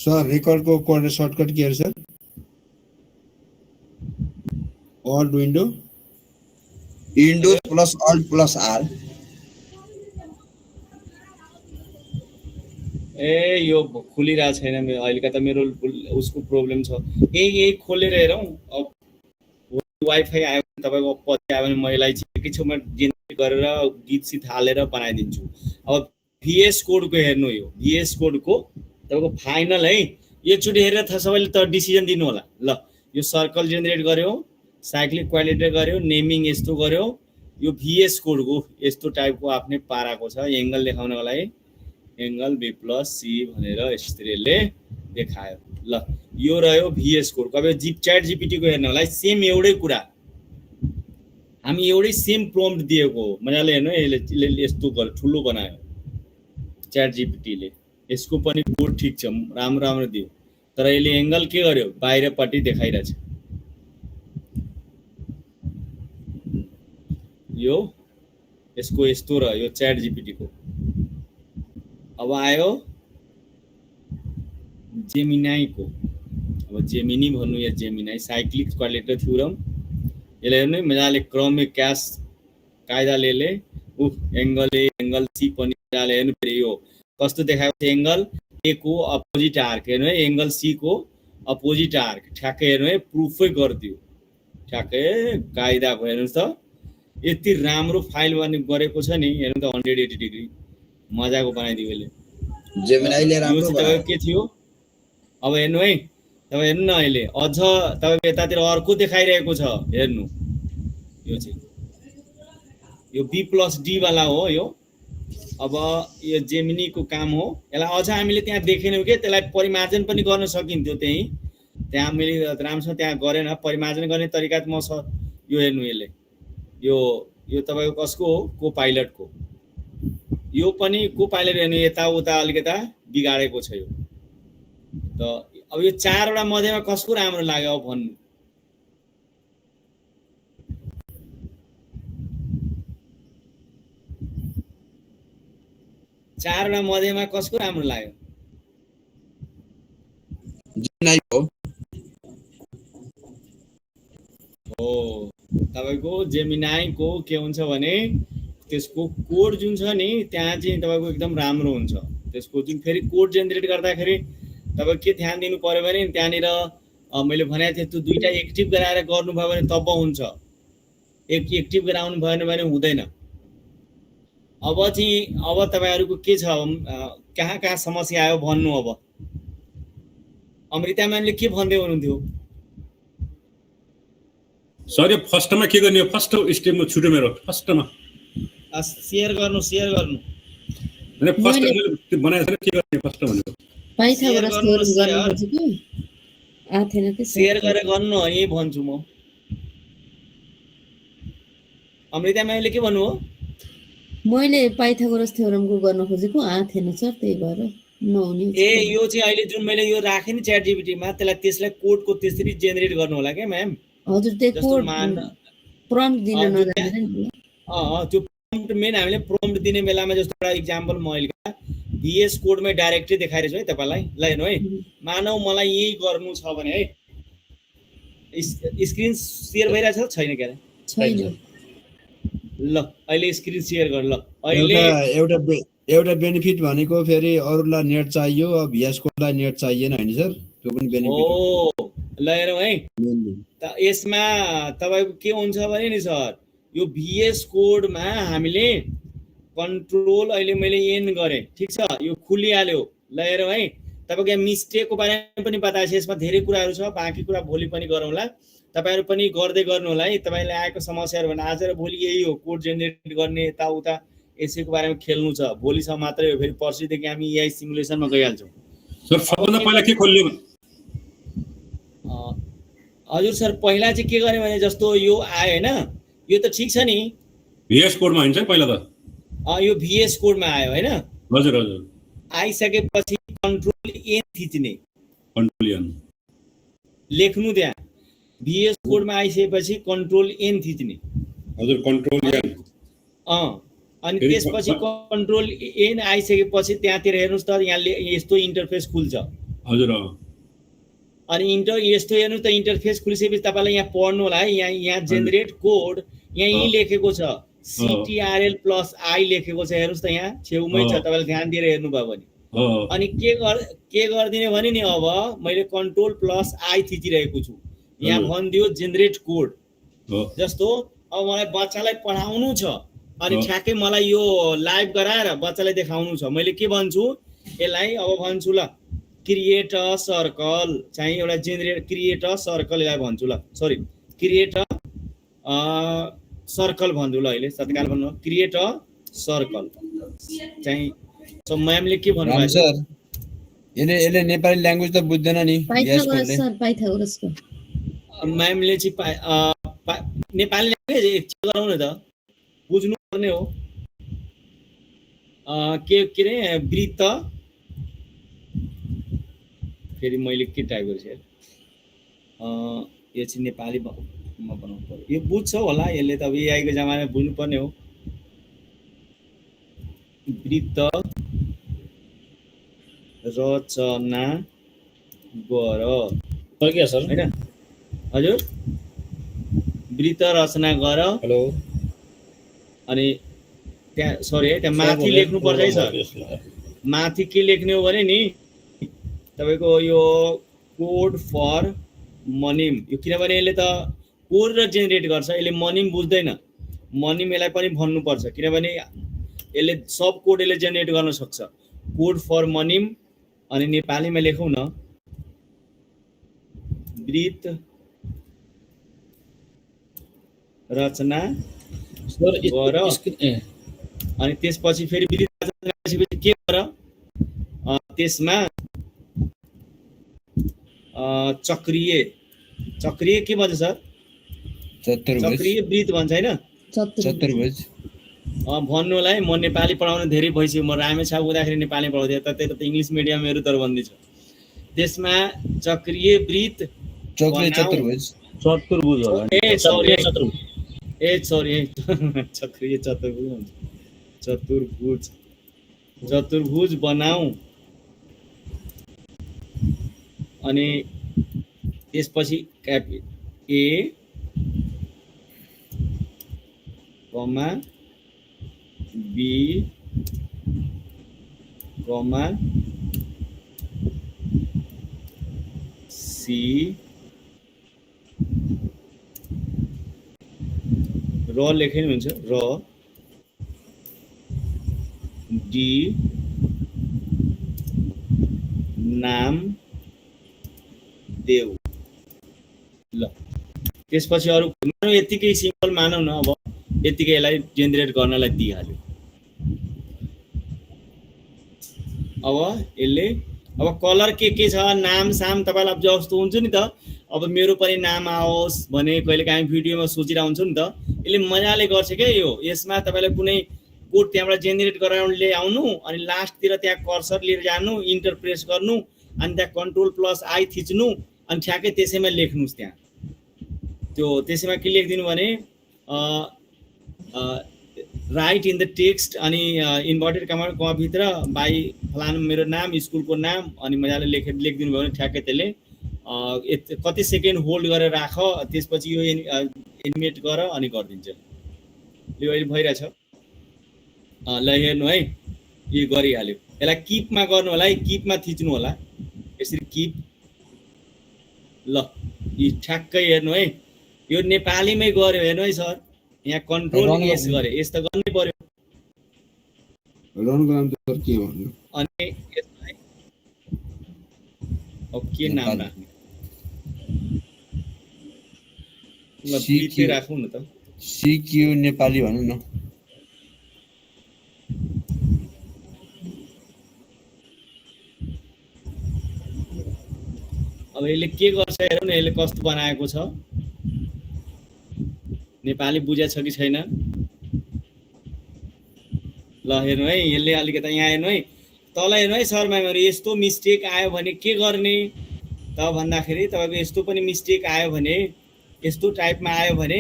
सर रेकर्ड को कोड शॉर्टकट के sir, alt window, windows plus alt plus R. ए यो खुलिरहेको छैन मेरो अहिले, त मेरो उसको प्रब्लम छ। यही खोलेर हेरौँ। अब वाइफाई आयो भने तपाईको पछि आयो भने मैले एकैछिनमा जेनेरेट गरेर गीत सित हालेर बनाइदिन्छु। अब VS कोड को हेर्नु, यो VS कोड को तपाईको फाइनल है, एकचोटी हेरेर सबैले त डिसिजन दिनु होला। ल यो सर्कल जेनेरेट गर्यो, साइक्लिक क्वालिटी गर्यो, नेमिङ यस्तो गर्यो, यो VS कोड को यस्तो टाइपको आफ्नै पाराको छ एंगल देखाउनको लागि। एंगल B + C भनेर यसरीले देखायो। ल यो रह्यो VS कोड। अब च्याट जीपीटी को हेर्नु होला, सेम एउटै कुरा हामी एउटै सेम प्रम्प्ट दिएको हो। मजाले हेर्नु, यसले यस्तो ठुलो बनायो च्याट जीपीटी ले। यसको पनि कोड ठीक छ, राम्रो दियो, तर यसले एंगल के गर्यो, बाहिरपट्टि देखाइरहेछ। यो यसको यस्तो र यो च्याट जीपीटी को। अब आयो जेमिनाई को। अब जेमिनी भन्नु या जेमिनाई, साइक्लिक क्वालिटी थ्योरम। यसले हेर्नु मजाले क्रमिक क्यास कायदाले एंगल सी पनि मजाले हेर्नु। फेरि यो कस्तो देखाएको छ, एंगल ए को अपोजिट आर्क हेर्नु है, एंगल सी को अपोजिट आर्क ठ्याक्कै हेर्नु है, प्रुफै गरिदियो ठ्याक्कै कायदाको। हेर्नुस् त यति राम्रो फाइल गरेको छ नि, हेर्नु त 180 डिग्री मजाको बनाइदियो यसले। जेमिनाईले राम्रो बनायो। के थियो अब हेर्नु है, तपाईं हेर्नु न, अहिले अझ तपाईको यतातिर अर्को देखाइरहेको छ। हेर्नु यो चाहिँ यो B + D वाला हो यो। अब यो जेमिनी को काम हो। यसलाई अझ हामीले त्यहाँ देखेनौँ के, त्यसलाई परिमार्जन पनि गर्न सकिन्थ्यो। त्यहाँ मैले राम्रोसँग त्यहाँ गरेन। परिमार्जन गर्ने तरिका त म यो हेर्नु, यसले यो तपाईको कसको हो, को पाइलट को। यो पनि को पाइलट हेर्नु, यताउता अलिकता बिगाडेको छ यो। त अब यो चारवटा मध्येमा कसको राम्रो लाग्यो अब भन्नु। चारवटा मध्येमा कसको राम्रो लाग्यो? जेमिनाई हो। तपाईको जेमिनाई को के हुन्छ भने त्यसको कोड जुन छ नि, त्यहाँ चाहिँ तपाईको एकदम राम्रो हुन्छ। त्यसको जुन फेरि कोड जेनेरेट गर्दाखेरि तपाईँ के ध्यान दिनु पर्यो भने, त्यहाँनिर मैले भनेको थिएँ त्यो दुईटा एक्टिभ गराएर गर्नुभयो भने तब हुन्छ, एक्टिभ गराउनु भएन भने हुँदैन। अब तपाईहरुको के छ, कहाँ समस्या आयो भन्नु। अब अमृता म्यामले के भन्दै हुनुहुन्थ्यो? सर यो फर्स्टमा के गर्ने हो? फर्स्ट स्टेपमा छुट्यो मेरो। फर्स्टमा शेयर गर्नु हैन, फर्स्ट मैले बनाएको छैन, के गर्ने फर्स्ट भनेको पाइथागोरस थ्योरम गर्न खोजेको आ थिएन के शेयर गरेर गर्नु है भन्छु म। अमृता म्यामले के भन्नु हो? मैले पाइथागोरस थ्योरमको गर्न खोजेको आ थिएन सर, त्यही भएर नहुने। यो चाहिँ अहिले जुन मैले यो राखेँ नि च्याट जीपीटी मा, त्यसलाई कोडको त्यसरी जेनेरेट गर्नु होला के म्याम? हजुर, त्यो कोड प्रम्प्ट दिन नजानेर नि। त्यो प्रम्प्ट मेन हामीले प्रम्प्ट दिने बेलामा जस्तो एउटा एक्जाम्पल म अहिले VS कोडमै डाइरेक्टली देखाइरहेछु है तपाईलाई। ल हेर्नु है, मानौ मलाई यही गर्नु छ भने है, स्क्रिन शेयर भइरहेछ छैन के? छैन। ल अहिले स्क्रिन शेयर गर। ल अहिले एउटा बेनिफिट भनेको फेरि अरूलाई नेट चाहियो, अब VS कोडलाई नेट चाहिएन हैन सर, त्यो पनि बेनिफिट हो। ल हेरौँ है, त यसमा तपाईको के हुन्छ भने नि सर, यो VS कोडमा हामीले कन्ट्रोल अहिले मैले एन गरे, ठीक छ, यो खुलिहाल्यो। ल हेरौँ है, तपाईको यहाँ मिस्टेकको बारेमा पनि बताएको छ, यसमा धेरै कुराहरू छ, बाँकी कुरा भोलि पनि गरौँला। तपाईहरु पनि गर्दै गर्नु होला है। तपाईलाई आएको समस्याहरु भने आज र भोलि यही हो, कोड जेनेरेट गर्ने यताउता यसैको बारेमा खेल्नु छ। भोलिसम्म मात्रै हो, फेरि पर्सिदेखि हामी एआई सिमुलेसनमा गइहाल्छौँ। सर सबभन्दा पहिला के खोल्यो? हजुर सर, पहिला चाहिँ के गर्ने भने जस्तो यो आयो हैन, यो त ठीक छ नि, VS कोडमा हुन्छ पहिला त। यो VS कोडमा आयो हैन? हजुर हजुर। आइसकेपछि कन्ट्रोल एन थिच्ने, कन्ट्रोल एन लेख्नु त्यहाँ। VS कोडमा आइसकेपछि कन्ट्रोल एन थिच्ने। हजुर, कन्ट्रोल एन। अनि त्यसपछि कन्ट्रोल एन आइसकेपछि त्यहाँतिर हेर्नुस् त, यहाँ यस्तो इन्टरफेस खुल्छ। हजुर। अनि यस्तो हेर्नु त, इन्टरफेस खुलिसकेपछि तपाईलाई यहाँ पढ्नु होला है, यहाँ जेनेरेट कोड यही लेखेको छ, CTRL+I लेखेको छ। हेर्नुस् त यहाँ छेउमै छ, तपाईले ध्यान दिएर हेर्नुभयो भने। अनि के गर्दिने भने नि, अब मैले कन्ट्रोल+I थिचिरहेको छु, यहाँ भनिदियो जेनेरेट कोड। जस्तो अब मलाई बच्चालाई पढाउनु छ, अनि ठ्याक्कै मलाई यो लाइभ गराएर बच्चालाई देखाउनु छ। मैले के भन्छु यसलाई, अब भन्छु ल क्रिएट अ सर्कल चाहिँ एउटा जेनेरेट क्रिएट अ सर्कल यसलाई भन्छु ल, सरी क्रिएट अ सर्कल भन्छु ल, अहिले तत्काल भन्नु क्रिएट अ सर्कल चाहिँ। सो म्यामले के भन्नु राम भएको सर यसले नेपाली ल्याङ्ग्वेज त बुझ्दैन नि पाइथागोरस सर, पाइथागोरसको म्यामले चाहिँ नेपाली ल्याङ्ग्वेज चेक गराउनु त, बुझ्नु पर्ने हो। के अरे वृत्त, फेरि मैले के टाइप गरेछु यो चाहिँ नेपालीमा बनाउनु पर्यो, यो बुझ्छ होला यसले त, अब एआईको जमानामा बुझ्नु पर्ने हो। वृत्त रचना गर क्या सर? हैन हजुर, वृत्त रचना गर। हेलो, अनि त्यहाँ सरी है, त्यहाँ माथि लेख्नु पर्छ है सर, माथि के लेख्ने हो भने नि तपाईको यो कोड फर मनिम, यो किनभने यसले त कोड र जेनेरेट गर्छ, यसले मनिम बुझ्दैन। मनिम यसलाई पनि भन्नुपर्छ किनभने यसले सब कोड यसले जेनेरेट गर्न सक्छ। कोड फर मनिम, अनि नेपालीमा लेखौँ न वृत्त रचना गर। अनि त्यसपछि फेरि वृत्त रचना गरेपछि के गर, त्यसमा चक्रीय के भन्छ सर? चक्रीय वृत्त भन्छ हैन, चतुर्भुज भन्नुलाई। म नेपाली पढाउन धेरै भइसक्यो, म रामेछाप हुँदाखेरि नेपाली पढाउँथेँ, त्यही त इङ्ग्लिस मिडियमहरू तरबन्दी छ। त्यसमा चक्रीय वृत्त चतुर्भुज होला। सरी चक्रीय चतुर्भुज बनाऊ। अनि त्यसपछि ए कमा बी कमा सी र लेख्नु हुन्छ, र डी नाम देऊ। ल त्यसपछि अरु मानौ यतिकै सिम्पल मानौ न, अब यतिकै यसलाई जेनेरेट गर्नलाई दिइहाल्यो। अब यसले अब कलर के छ, नाम साम तपाईलाई जस्तो हुन्छ नि त। अब मेरो पनि नाम आओस् भने कहिले काहीँ भिडियोमा सोचिरा हुन्छ नि त, यसले मजाले गर्छ के यो। यसमा तपाईलाई कुनै कोड त्यहाँबाट जेनेरेट गराउन ल्याउनु, अनि लास्टतिर त्यहाँ कर्सर लिएर जानु, इन्टर प्रेस गर्नु, अनि त्यहाँ Ctrl+I थिच्नु, अनि ठ्याक्कै त्यसैमा लेख्नुस्। त्यहाँ त्यो त्यसैमा के लेखिदिनु भने राइट इन द टेक्स्ट, अनि इन्भर्टेड कमा भित्र बाई फलानु मेरो नाम, स्कुलको नाम, अनि मजाले लेखिदिनु भयो भने ठ्याक्कै त्यसले कति सेकेन्ड होल्ड गरेर राख, त्यसपछि यो एनिमेट गर अनि गरिदिन्छ। यो अहिले भइरहेछ। ल हेर्नु है, यो गरिहाल्यो। यसलाई किपमा गर्नु होला है, किपमा थिच्नु होला, यसरी किप। ल यो ठ्याक्कै हेर्नु है, यो नेपालीमै गर्यो हेर्नु है सर, यहाँ Ctrl+S गरे, यस त गर्नै पर्यो। रन गर्न त के भन्नु, अनि यसलाई अब के नाम राख्ने, ल बिते राखौँ न त, सिक्यु नेपाली भन्नु न। अब यसले के गर्छ हेरौँ न, यसले कस्तो बनाएको छ, नेपाली बुझेछ कि छैन। ल हेर्नु है, यसले अलिकति यहाँ हेर्नु है, तल हेर्नु है सर म्यामहरु, यस्तो मिस्टेक आयो भने के गर्ने त भन्दाखेरि, तपाईको यस्तो पनि मिस्टेक आयो भने, यस्तो टाइपमा आयो भने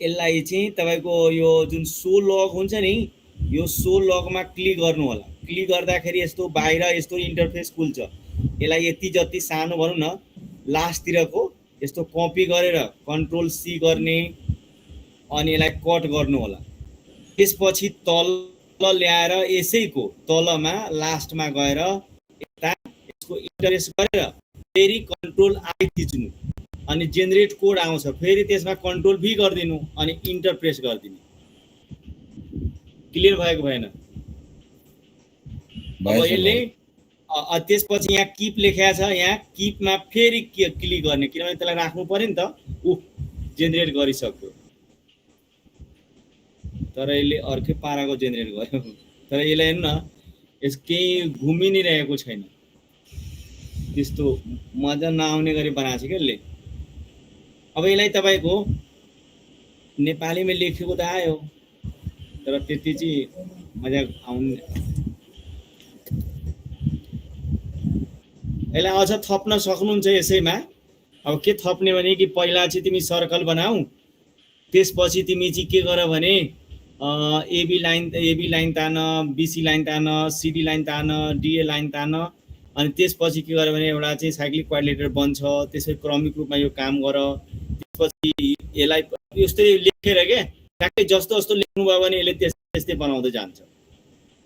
यसलाई चाहिँ तपाईको यो जुन सो लग हुन्छ नि, यो सो लगमा क्लिक गर्नु होला। क्लिक गर्दाखेरि यस्तो बाहिर यस्तो इन्टरफेस खुल्छ। यसलाई यति जति सानो भनौँ न, लास्टतिरको यस्तो कपी गरेर Ctrl+C गर्ने, अनि यसलाई कट गर्नु होला। त्यसपछि तल ल्याएर यसैको तलमा लास्टमा गएर यता यसको इन्टरप्रेस गरेर फेरि Ctrl+I थिच्नु, अनि जेनेरेट कोड आउँछ, फेरि त्यसमा Ctrl+V गरिदिनु, अनि इन्टर प्रेस गरिदिनु। क्लियर भएको भएन। अब भएछ, यसले भयो। त्यसपछि यहाँ किप लेखेको छ, यहाँ किपमा फेरि क्लिक गर्ने, किनभने त्यसलाई राख्नु पर्यो नि त। जेनेरेट गरिसक्यो, तर यसले अर्कै पाराको जेनेरेट गर्यो। तर यसलाई हेर्नु न, यस केही घुमि नै रहेको छैन, त्यस्तो मजा नआउने गरी बनाएको छ क्या यसले। अब यसलाई तपाईँको नेपालीमा लेखेको त आयो, तर त्यति चाहिँ मजा आउने। यसलाई अझ थप्न सक्नुहुन्छ यसैमा। अब के थप्ने भने कि पहिला चाहिँ तिमी सर्कल बनाऊ, त्यसपछि तिमी चाहिँ के गर भने एबी लाइन तान, बीसी लाइन तान, सिडी लाइन तान, डिए लाइन तान, अनि त्यसपछि के गर भने एउटा चाहिँ साइक्लिक क्वाड्रिलेटर बन्छ। त्यसै क्रमिक रूपमा यो काम गर। त्यसपछि यसलाई यस्तै लेखेर के ट्याक्कै जस्तो जस्तो लेख्नुभयो भने यसले त्यस्तै बनाउँदै जान्छ।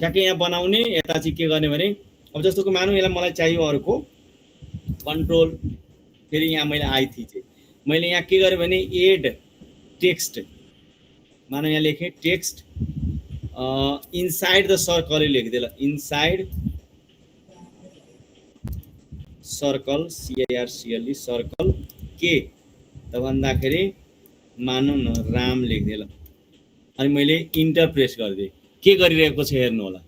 ट्याक्कै यहाँ बनाउने, यता चाहिँ के गर्ने भने अब जस्तो मानौँ यसलाई मलाई चाहियो अर्को कन्ट्रोल, फेरि यहाँ मैले आई थिचेँ। मैले यहाँ के गरेँ भने एड टेक्स्ट, मानौँ यहाँ लेखेँ टेक्स्ट इनसाइड द सर्कल लेखिदिएँ ल, इनसाइड सर्कल CIRCLE सर्कल के त भन्दाखेरि मानौँ न राम लेखिदिएँ ल। अनि मैले इन्टर प्रेस गरिदिएँ। के गरिरहेको छ हेर्नु होला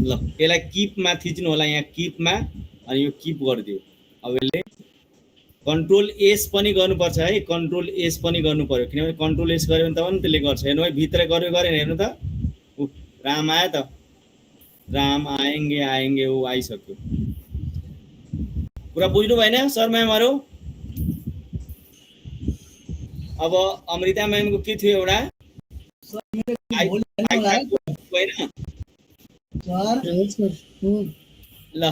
ल। यसलाई किपमा थिच्नु होला, यहाँ किपमा, अनि यो किप गरिदियो। अब यसले कन्ट्रोल एस पनि गर्नुपर्छ है, कन्ट्रोल एस पनि गर्नु पर्यो, किनभने कन्ट्रोल एस गऱ्यो भने त पनि त्यसले गर्छ। हेर्नु है, भित्र गरेन हेर्नु त, राम आयो त, राम आएंगे ऊ आइसक्यो। कुरा बुझ्नु भएन सर म्यामहरू? अब अमृता म्यामको के थियो एउटा ल,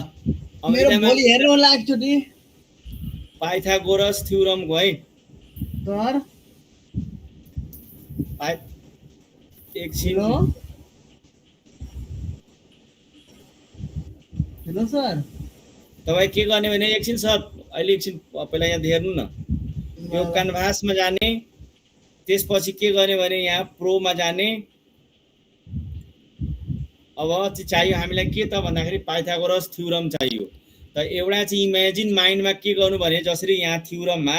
अमृता म्याम हेर्नु होला एकचोटि पाइथागोरस थ्योरमको है सर। एकछिन हेलो सर। तपाईँ के गर्ने भने एकछिन सर, अहिले एकछिन पहिला यहाँ हेर्नु न, यो क्यानभासमा जाने, त्यसपछि के गर्ने भने यहाँ प्रोमा जाने। अब चाहिँ चाहियो हामीलाई के त भन्दाखेरि पाइथागोरस थ्योरम चाहियो। त एउटा चाहिँ इमेजिन माइन्डमा के गर्नु भने जसरी यहाँ थ्योरममा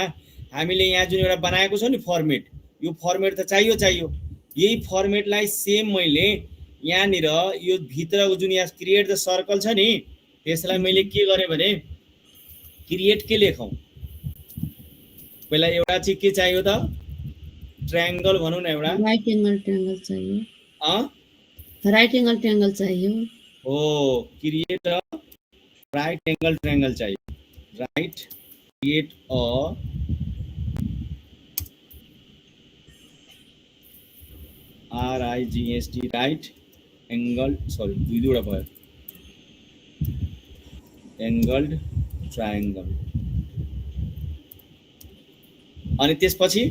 हामीले यहाँ जुन एउटा बनाएको छ नि फर्मेट, यो फर्मेट त चाहियो। यही फर्मेटलाई सेम मैले यहाँनिर यो भित्रको जुन यहाँ क्रिएट द सर्कल छ नि, त्यसलाई मैले के गरेँ भने क्रिएट के लेखौँ, पहिला एउटा चाहिँ के चाहियो त, ट्रायंगल भनौँ न, एउटा राइट एंगल ट्रायंगल चाहियो। राइट एंगल ट्रायंगल चाहियो। हो, create a right angle triangle चाहिए। Right create a RIGST right angle, sorry दुईवटा भयो, एंगल्ड ट्रायंगल। अनि त्यसपछि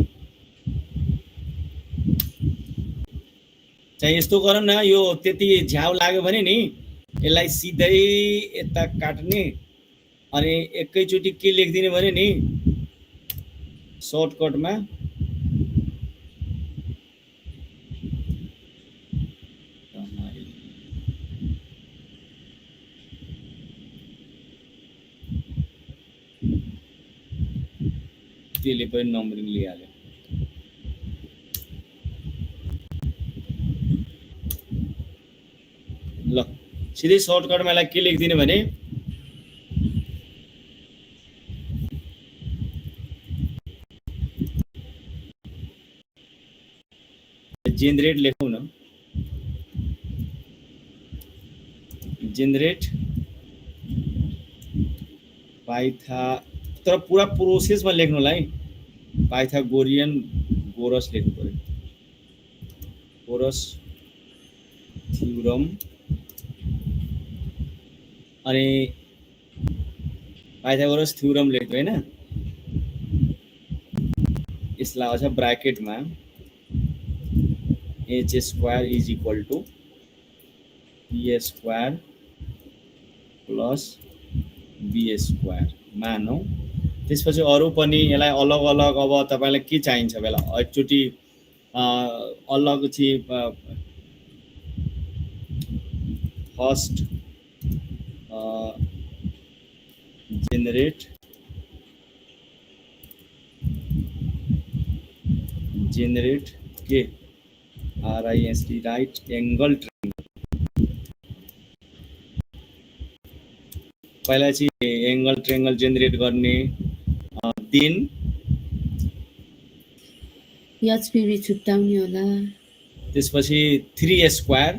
चाहिँ यस्तो गरौँ न, यो त्यति झ्याउ लाग्यो भने नि यसलाई सिधै यता काट्ने, अनि एकैचोटि के लेखिदिने भने नि सर्टकटमा त्यसले पनि नम्बरिङ लिइहाल्यो। ल सिधै सर्टकटमा यसलाई के लेखिदिने भने जेनरेट लेखौँ न, जेनरेट पाइथा, तर पुरा प्रोसेसमा लेख्नुलाई पाइथागोरियन गोरस लेख्नु पर्यो, गोरस थ्योरम। अनि पाइथागोरस थ्योरम लेख्नु हैन, यसलाई अझ ब्राकेटमा h square is equal to p square plus b square मानौ त्यसपछि अरू पनि यसलाई अलग अलग अब तपाईँलाई के चाहिन्छ बेला एकचोटि अलग चाहिँ फर्स्ट जेनेरेट के RIST राइट एंगल ट्रायंगल पहिला चाहिँ एंगल ट्रायंगल जेनेरेट गर्ने दिन HPV छुट्याउने होला त्यसपछि 3 स्क्वायर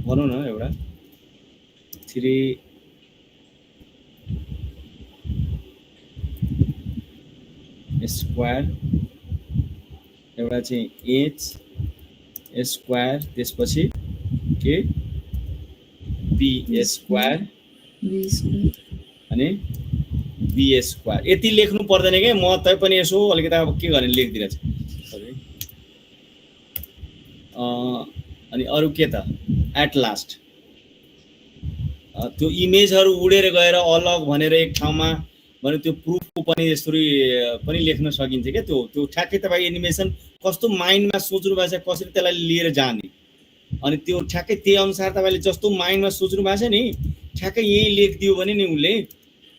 भनौँ न एउटा 3 स्क्वायर एउटा चाहिँ H स्क्वायर त्यसपछि के B स्क्वायर अनि B स्क्वायर यति लेख्नु पर्दैन के म तै पनि यसो अलिकति अब के गर्ने लेखिदिरहेछ अनि अरु के त एट लास्ट त्यो इमेजहरु उडेर गएर अलग भनेर एक ठाउँमा भने त्यो प्रुफको पनि यसरी पनि लेख्न सकिन्छ के त्यो ठ्याक्कै तपाई एनिमेसन कस्तो माइन्डमा सोच्नु भएको छ कसरी त्यसलाई लिएर जाने अनि त्यो ठ्याक्कै त्यही अनुसार तपाईले जस्तो माइन्डमा सोच्नु भएको छ नि ठ्याक्कै यही लेखदियो भने नि उले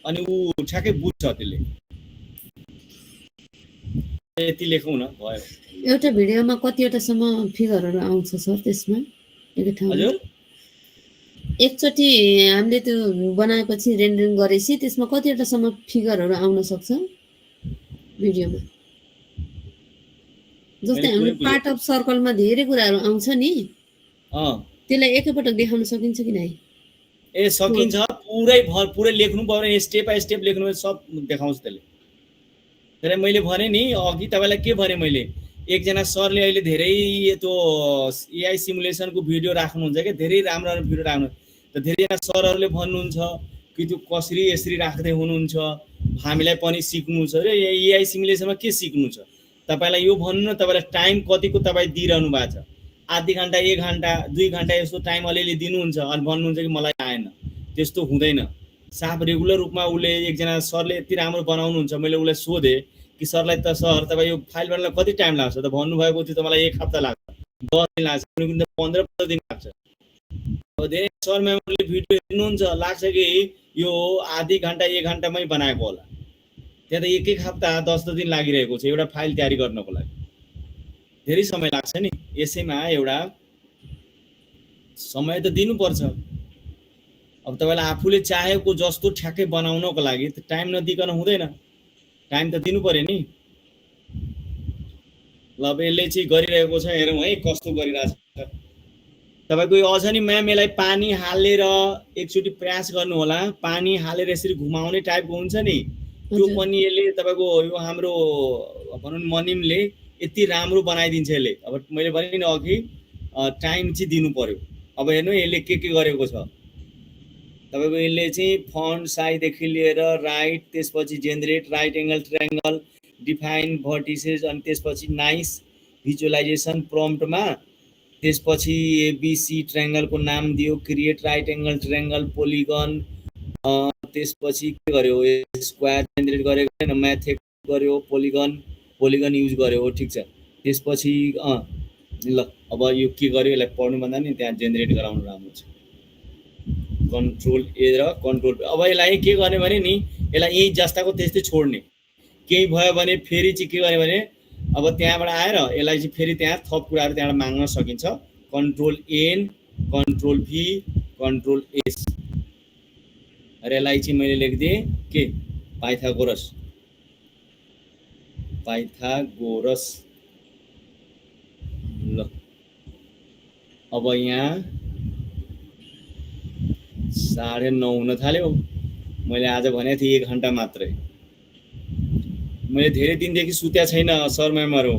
अनि उ ठ्याक्कै बुझ्छ त्यसले यति लेखौँ न भयो एउटा भिडियोमा कतिवटा सम्म फिगरहरु आउँछ सर त्यसमा एक ठाउँमा हजुर एकचोटी हामीले त्यो बनाएपछि रेन्डरिङ गरेपछि त्यसमा कतिवटा सम्म फिगरहरु आउन सक्छ भिडियोमा जस्तै हाम्रो पार्ट अफ सर्कलमा धेरै कुराहरु आउँछ नि त्यसलाई एकैपटक देखाउन सकिन्छ कि नै ए सकिन्छ पुरै लेख्नु पर्यो स्टेप बाइ स्टेप लेख्नु पर्यो सब देखाउँछ त्यसले तर मैले भने नि अघि तपाईलाई के भने मैले एकजना सरले अहिले धेरै त्यो एआई सिमुलेसनको भिडियो राख्नुहुन्छ के धेरै राम्रो भिडियो राख्नु त धेरैजना सरहरुले भन्नुहुन्छ कि त्यो कसरी यसरी राख्दै हुनुहुन्छ हामीलाई पनि सिक्नु छ रे एआई सिमुलेसनमा के सिक्नु छ तपाईलाई यो भन्नु न तपाईलाई टाइम कतिको तपाई दिइरहनु भएको छ आधी घण्टा 1 घण्टा 2 घण्टा यसो टाइम अलिअलि दिनुहुन्छ अनि भन्नुहुन्छ कि मलाई आएन त्यस्तो हुँदैन साफ रेगुलर रूपमा उले एकजना सरले यति राम्रो बनाउनुहुन्छ मैले उलाई सोधे कि सरलाई त सर तपाई यो फाइल बनाउनलाई कति टाइम लाग्छ त भन्नुभएको थियो त मलाई 1 हप्ता लाग्छ 10 दिन लाग्छ कुनै 15 दिन लाग्छ अब धेरै सर मेमोरीले भिडियो हेर्नुहुन्छ लाग्छ कि यो आधी घण्टा 1 घण्टामै बनाएको होला त्यहाँ त एक हप्ता 10 दिन लागिरहेको छ एउटा फाइल तयारी गर्नको लागि धेरै समय लाग्छ नि यसैमा एउटा समय त दिनुपर्छ अब तपाईलाई आफूले चाहेको जस्तो ठ्याक्कै बनाउनको लागि त टाइम नदिकन हुँदैन टाइम त दिनु पर्यो नि ल अब यसले चाहिँ गरिरहेको छ हेरौँ है कस्तो गरिरहेछ तपाईको यो अझ नि म्याम यसलाई पानी हालेर एकचोटि प्रयास गर्नु होला पानी हालेर यसरी घुमाउने टाइपको हुन्छ नि त्यो पनि यसले तपाईको यो हाम्रो भनौं मनिमले यति राम्रो बनाइदिन्छ यसले अब मैले भने नि अघि टाइम चाहिँ दिनु पर्यो अब हेर्नु यसले के गरेको छ तपाईको यसले चाहिँ फन्ट साइज देखि लिएर राइट त्यसपछि generate right angle triangle define vertices अनि त्यसपछि नाइस भिजुअलाइजेसन प्रम्प्टमा त्यसपछि एबीसी ट्रायंगलको नाम दियो create right angle triangle polygon त्यसपछि के गर्यो स्क्वायर जेनेरेट गरेको हैन म्याथ गर्यो पोलिगन युज गर्यो ठीक छ त्यसपछि ल अब यो के गर्यो यसलाई पढ्नु भन्दा नि त्यहाँ जेनेरेट गराउनु राम्रो छ कन्ट्रोल ए र कन्ट्रोल अब यसलाई के गर्ने भने नि यसलाई यही जस्ताको त्यस्तै छोड्ने केही भयो भने फेरि चाहिँ के गर्ने भने अब त्यहाँबाट आएर यसलाई चाहिँ फेरि त्यहाँ थप कुराहरु त्यहाँबाट माग्न सकिन्छ control N control V control S र यसलाई चाहिँ मैले लेख्दिए के पाइथागोरस ल अब यहाँ 9:30 हुन थाल्यो मैले आज भनेको थिएँ 1 घण्टा मात्रै मैले धेरै दिनदेखि सुत्या छैन सर म्यामहरु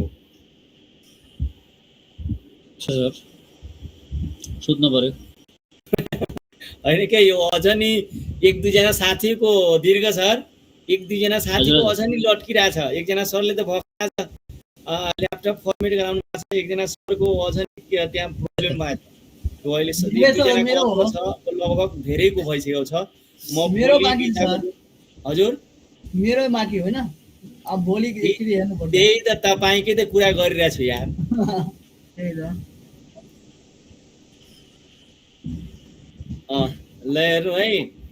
सर सुत्नु पर्यो हैन के यो अझ नि 1-2 जना साथीको दीर्घ सर 1-2 जना साथीको अझ नि लट्किरहेछ एकजना सरले त भक्का छ ल्यापटप फर्मेट गराउनु पर्छ एकजना सरको अझ नि त्यहाँ प्रब्लम भयो त्यो अहिले लगभग धेरैको भइसकेको छ म मेरो बाँकी छ हजुर मेरो माथि होइन अब भोलि एकचोटि हेर्नु पर्छ त्यही त तपाईँकै त कुरा गरिरहेको छु यार। त्यही त ल हेर्नु है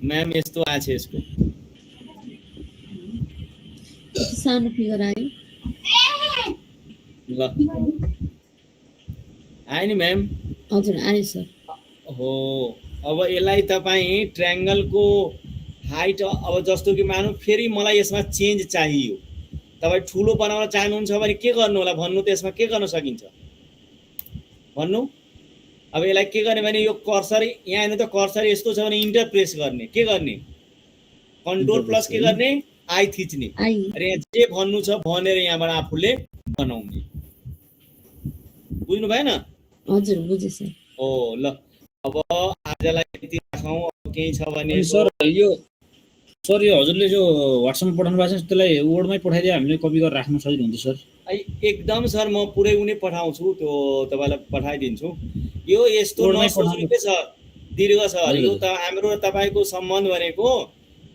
म्याम यस्तो आएको छ यसको। सानो फिगर आयो। ल आयो नि म्याम। हजुर आयो सर। हो अब यसलाई तपाईँ ट्रायङ्गलको हाइट अब जस्तो कि मानौँ फेरि मलाई यसमा चेन्ज चाहियो, तपाईँ ठुलो बनाउन चाहनुहुन्छ भने के गर्नु होला भन्नु त, यसमा के गर्न सकिन्छ भन्नु। अब यसलाई के गर्ने भने यो कर्सर यहाँ हेर्नु त, कर्सर यस्तो छ भने इन्टर प्रेस गर्ने, के गर्ने कन्ट्रोल प्लस के गर्ने आई थिच्ने, र यहाँ जे भन्नु छ भनेर यहाँबाट आफूले बनाउने। बुझ्नु भएन? हजुर बुझेँ सर। हो ल अब आजलाई यति राखौँ। अब केही छ भने सर यो हजुरले जो व्हाट्सएपमा पठाउनु भएको छ त्यसलाई वर्डमै पठाइदिए हामीले कपी गरेर राख्न सजिलो हुन्छ सर। एकदम सर म पुरै उनी पठाउँछु, त्यो तपाईँलाई पठाइदिन्छु। यो यस्तो नसोच्नु के सर दीर्घ सर, यो त हाम्रो र तपाईँको सम्बन्ध भनेको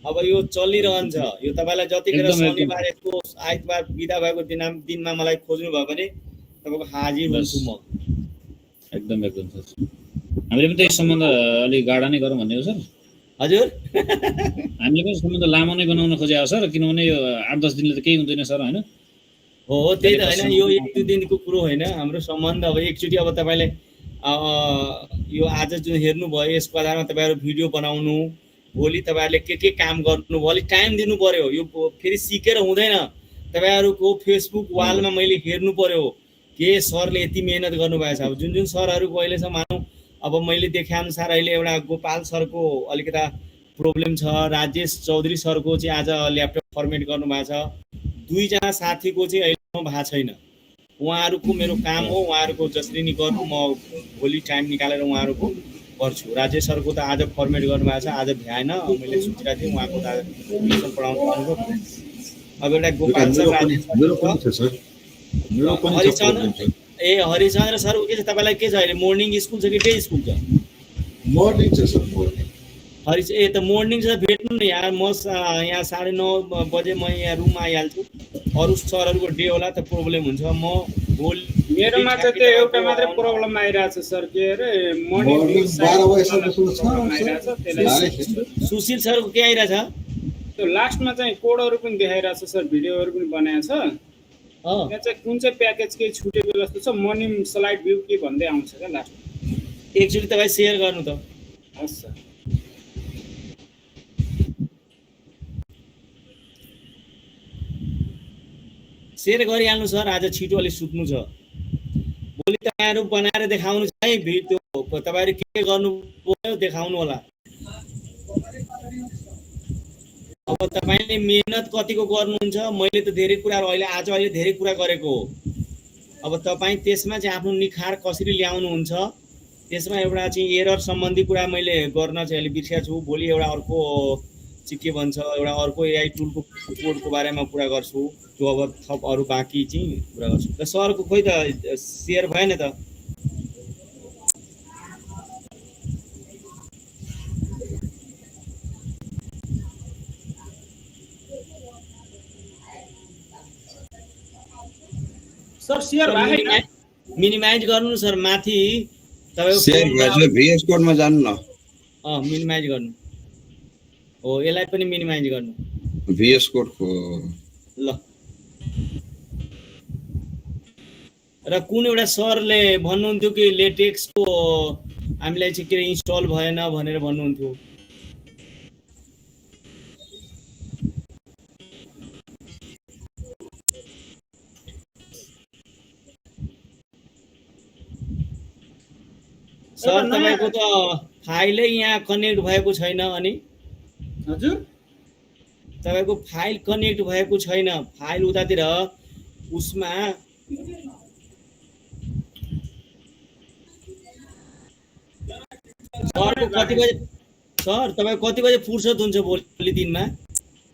अब यो चलिरहन्छ। यो तपाईँलाई जतिखेर शनिबार यस्तो आइतबार बिदा भएको दिनमा मलाई खोज्नु भयो भने तपाईँको हाजिर हुन्छु म। एकदम सर, हामीले पनि त्यही सम्बन्ध अलिक गाढा नै गरौँ भन्ने हो सर। हजुर हामीले पनि सम्बन्ध लामो नै बनाउन खोजेको सर, किनभने यो 8-10 दिनले त केही हुँदैन सर होइन। हो त्यही त होइन, यो 1-2 दिनको कुरो होइन हाम्रो सम्बन्ध। अब एकचोटि अब तपाईँले यो आज जुन हेर्नुभयो यसको आधारमा तपाईँहरू भिडियो बनाउनु, भोलि तपाईँहरूले के काम गर्नुभयो अलिक टाइम दिनु पर्यो। यो फेरि सिकेर हुँदैन, तपाईँहरूको फेसबुक वालमा मैले हेर्नु पर्यो के सरले यति मेहनत गर्नुभएको छ। अब जुन सरहरूको अहिलेसम्म मानौँ अब मैले देखे अनुसार अहिले एउटा गोपाल सरको अलिकता प्रब्लम छ, राजेश चौधरी सरको चाहिँ आज ल्यापटप फर्मेट गर्नुभएको छ, 2 जना साथीको चाहिँ अहिलेसम्म भएको छैन। उहाँहरूको मेरो काम हो, उहाँहरूको जसरी नि गर्नु म भोलि टाइम निकालेर उहाँहरूको गर्छु। राजेश सरको त आज फर्मेट गर्नुभएको छ, आज भ्याएन, मैले सोचिरहेको थिएँ उहाँको त आज ट्युसन पढाउनु पर्यो। अब एउटा गोपाल सर, हरिचन्द्र सर के छ तपाईँलाई के छ अहिले मोर्निङ स्कुल छ कि डे स्कुल छ? मर्निङ छ सर, मर्निङ। त मोर्निङ छ भेट्नु न यार। म यहाँ 9:30 बजे म यहाँ रुममा आइहाल्छु। अरू सरहरूको डे होला त प्रब्लम हुन्छ। म मेरोमा चाहिँ त्यो एउटा मात्रै प्रब्लम आइरहेछ सर, के अरे मर्निङ 12 बजेसम्म सुशील सरको के आइरहेछ? त्यो लास्टमा चाहिँ कोडहरू पनि देखाइरहेछ सर, भिडियोहरू पनि बनाएको छ। यहाँ चाहिँ कुन चाहिँ प्याकेज केही छुटेको जस्तो छ, मर्निङ स्लाइड भ्यू के भन्दै आउँछ क्या लास्ट। एकचोटि तपाईँ सेयर गर्नु त। हस् सर। सेयर गरिहाल्नु सर, आज छिटो अलिक सुत्नु छ। भोलि तपाईँहरू बनाएर देखाउनु छ है भिडियो, तपाईँहरू के गर्नुभयो देखाउनु होला। अब तपाईँले मेहनत कतिको गर्नुहुन्छ, मैले त धेरै कुराहरू अहिले धेरै कुरा गरेको हो। अब तपाईँ त्यसमा चाहिँ आफ्नो निखार कसरी ल्याउनुहुन्छ, त्यसमा एउटा चाहिँ एरर सम्बन्धी कुरा मैले गर्न चाहिँ अहिले बिर्सेको छु। भोलि एउटा अर्को चाहिँ के भन्छ, एउटा अर्को एआई टुलको कोडको बारेमा कुरा गर्छु, त्यो अब थप अरू बाँकी चाहिँ कुरा गर्छु। त सरको खोइ त सेयर भएन त? सर सेयर भएन, मिनिमाइज गर्नु न सर, माथि तपाईको सेयर भएछ भिएस कोडमा जानु न। मिनिमाइज गर्नु हो, यसलाई पनि मिनिमाइज गर्नु भिएस कोडको। ल र कुन एउटा सरले भन्नुहुन्थ्यो कि लेटेक्सको हामीलाई चाहिँ के इन्स्टल भएन भनेर भन्नुहुन्थ्यो। सर तपाईको त फाइलै यहाँ कनेक्ट भएको छैन। अनि हजुर तपाईको फाइल कनेक्ट भएको छैन, फाइल उतातिर उसमा सरको कति बजे, सर तपाईको कति बजे फुर्सद हुन्छ भोलि दिनमा?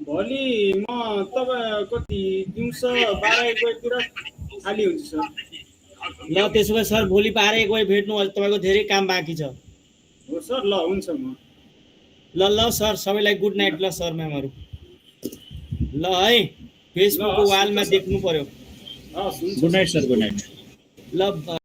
भोलि म तपाईँ कति दिउँसो 12-1 बजेतिर खाली हुन्छ सर। ल त्यसो भए सर भोलि 12-1 बजे भेट्नु, तपाईको धेरै काम बाँकी छ। हो सर, ल हुन्छ म। ल सर सबैलाई गुड नाइट। ल सर म्यामहरु। ल है फेसबुकको ल, वालमा हुन्छ सर। देख्नु पर्यो हस् हुन्छ good night sir, good night. ल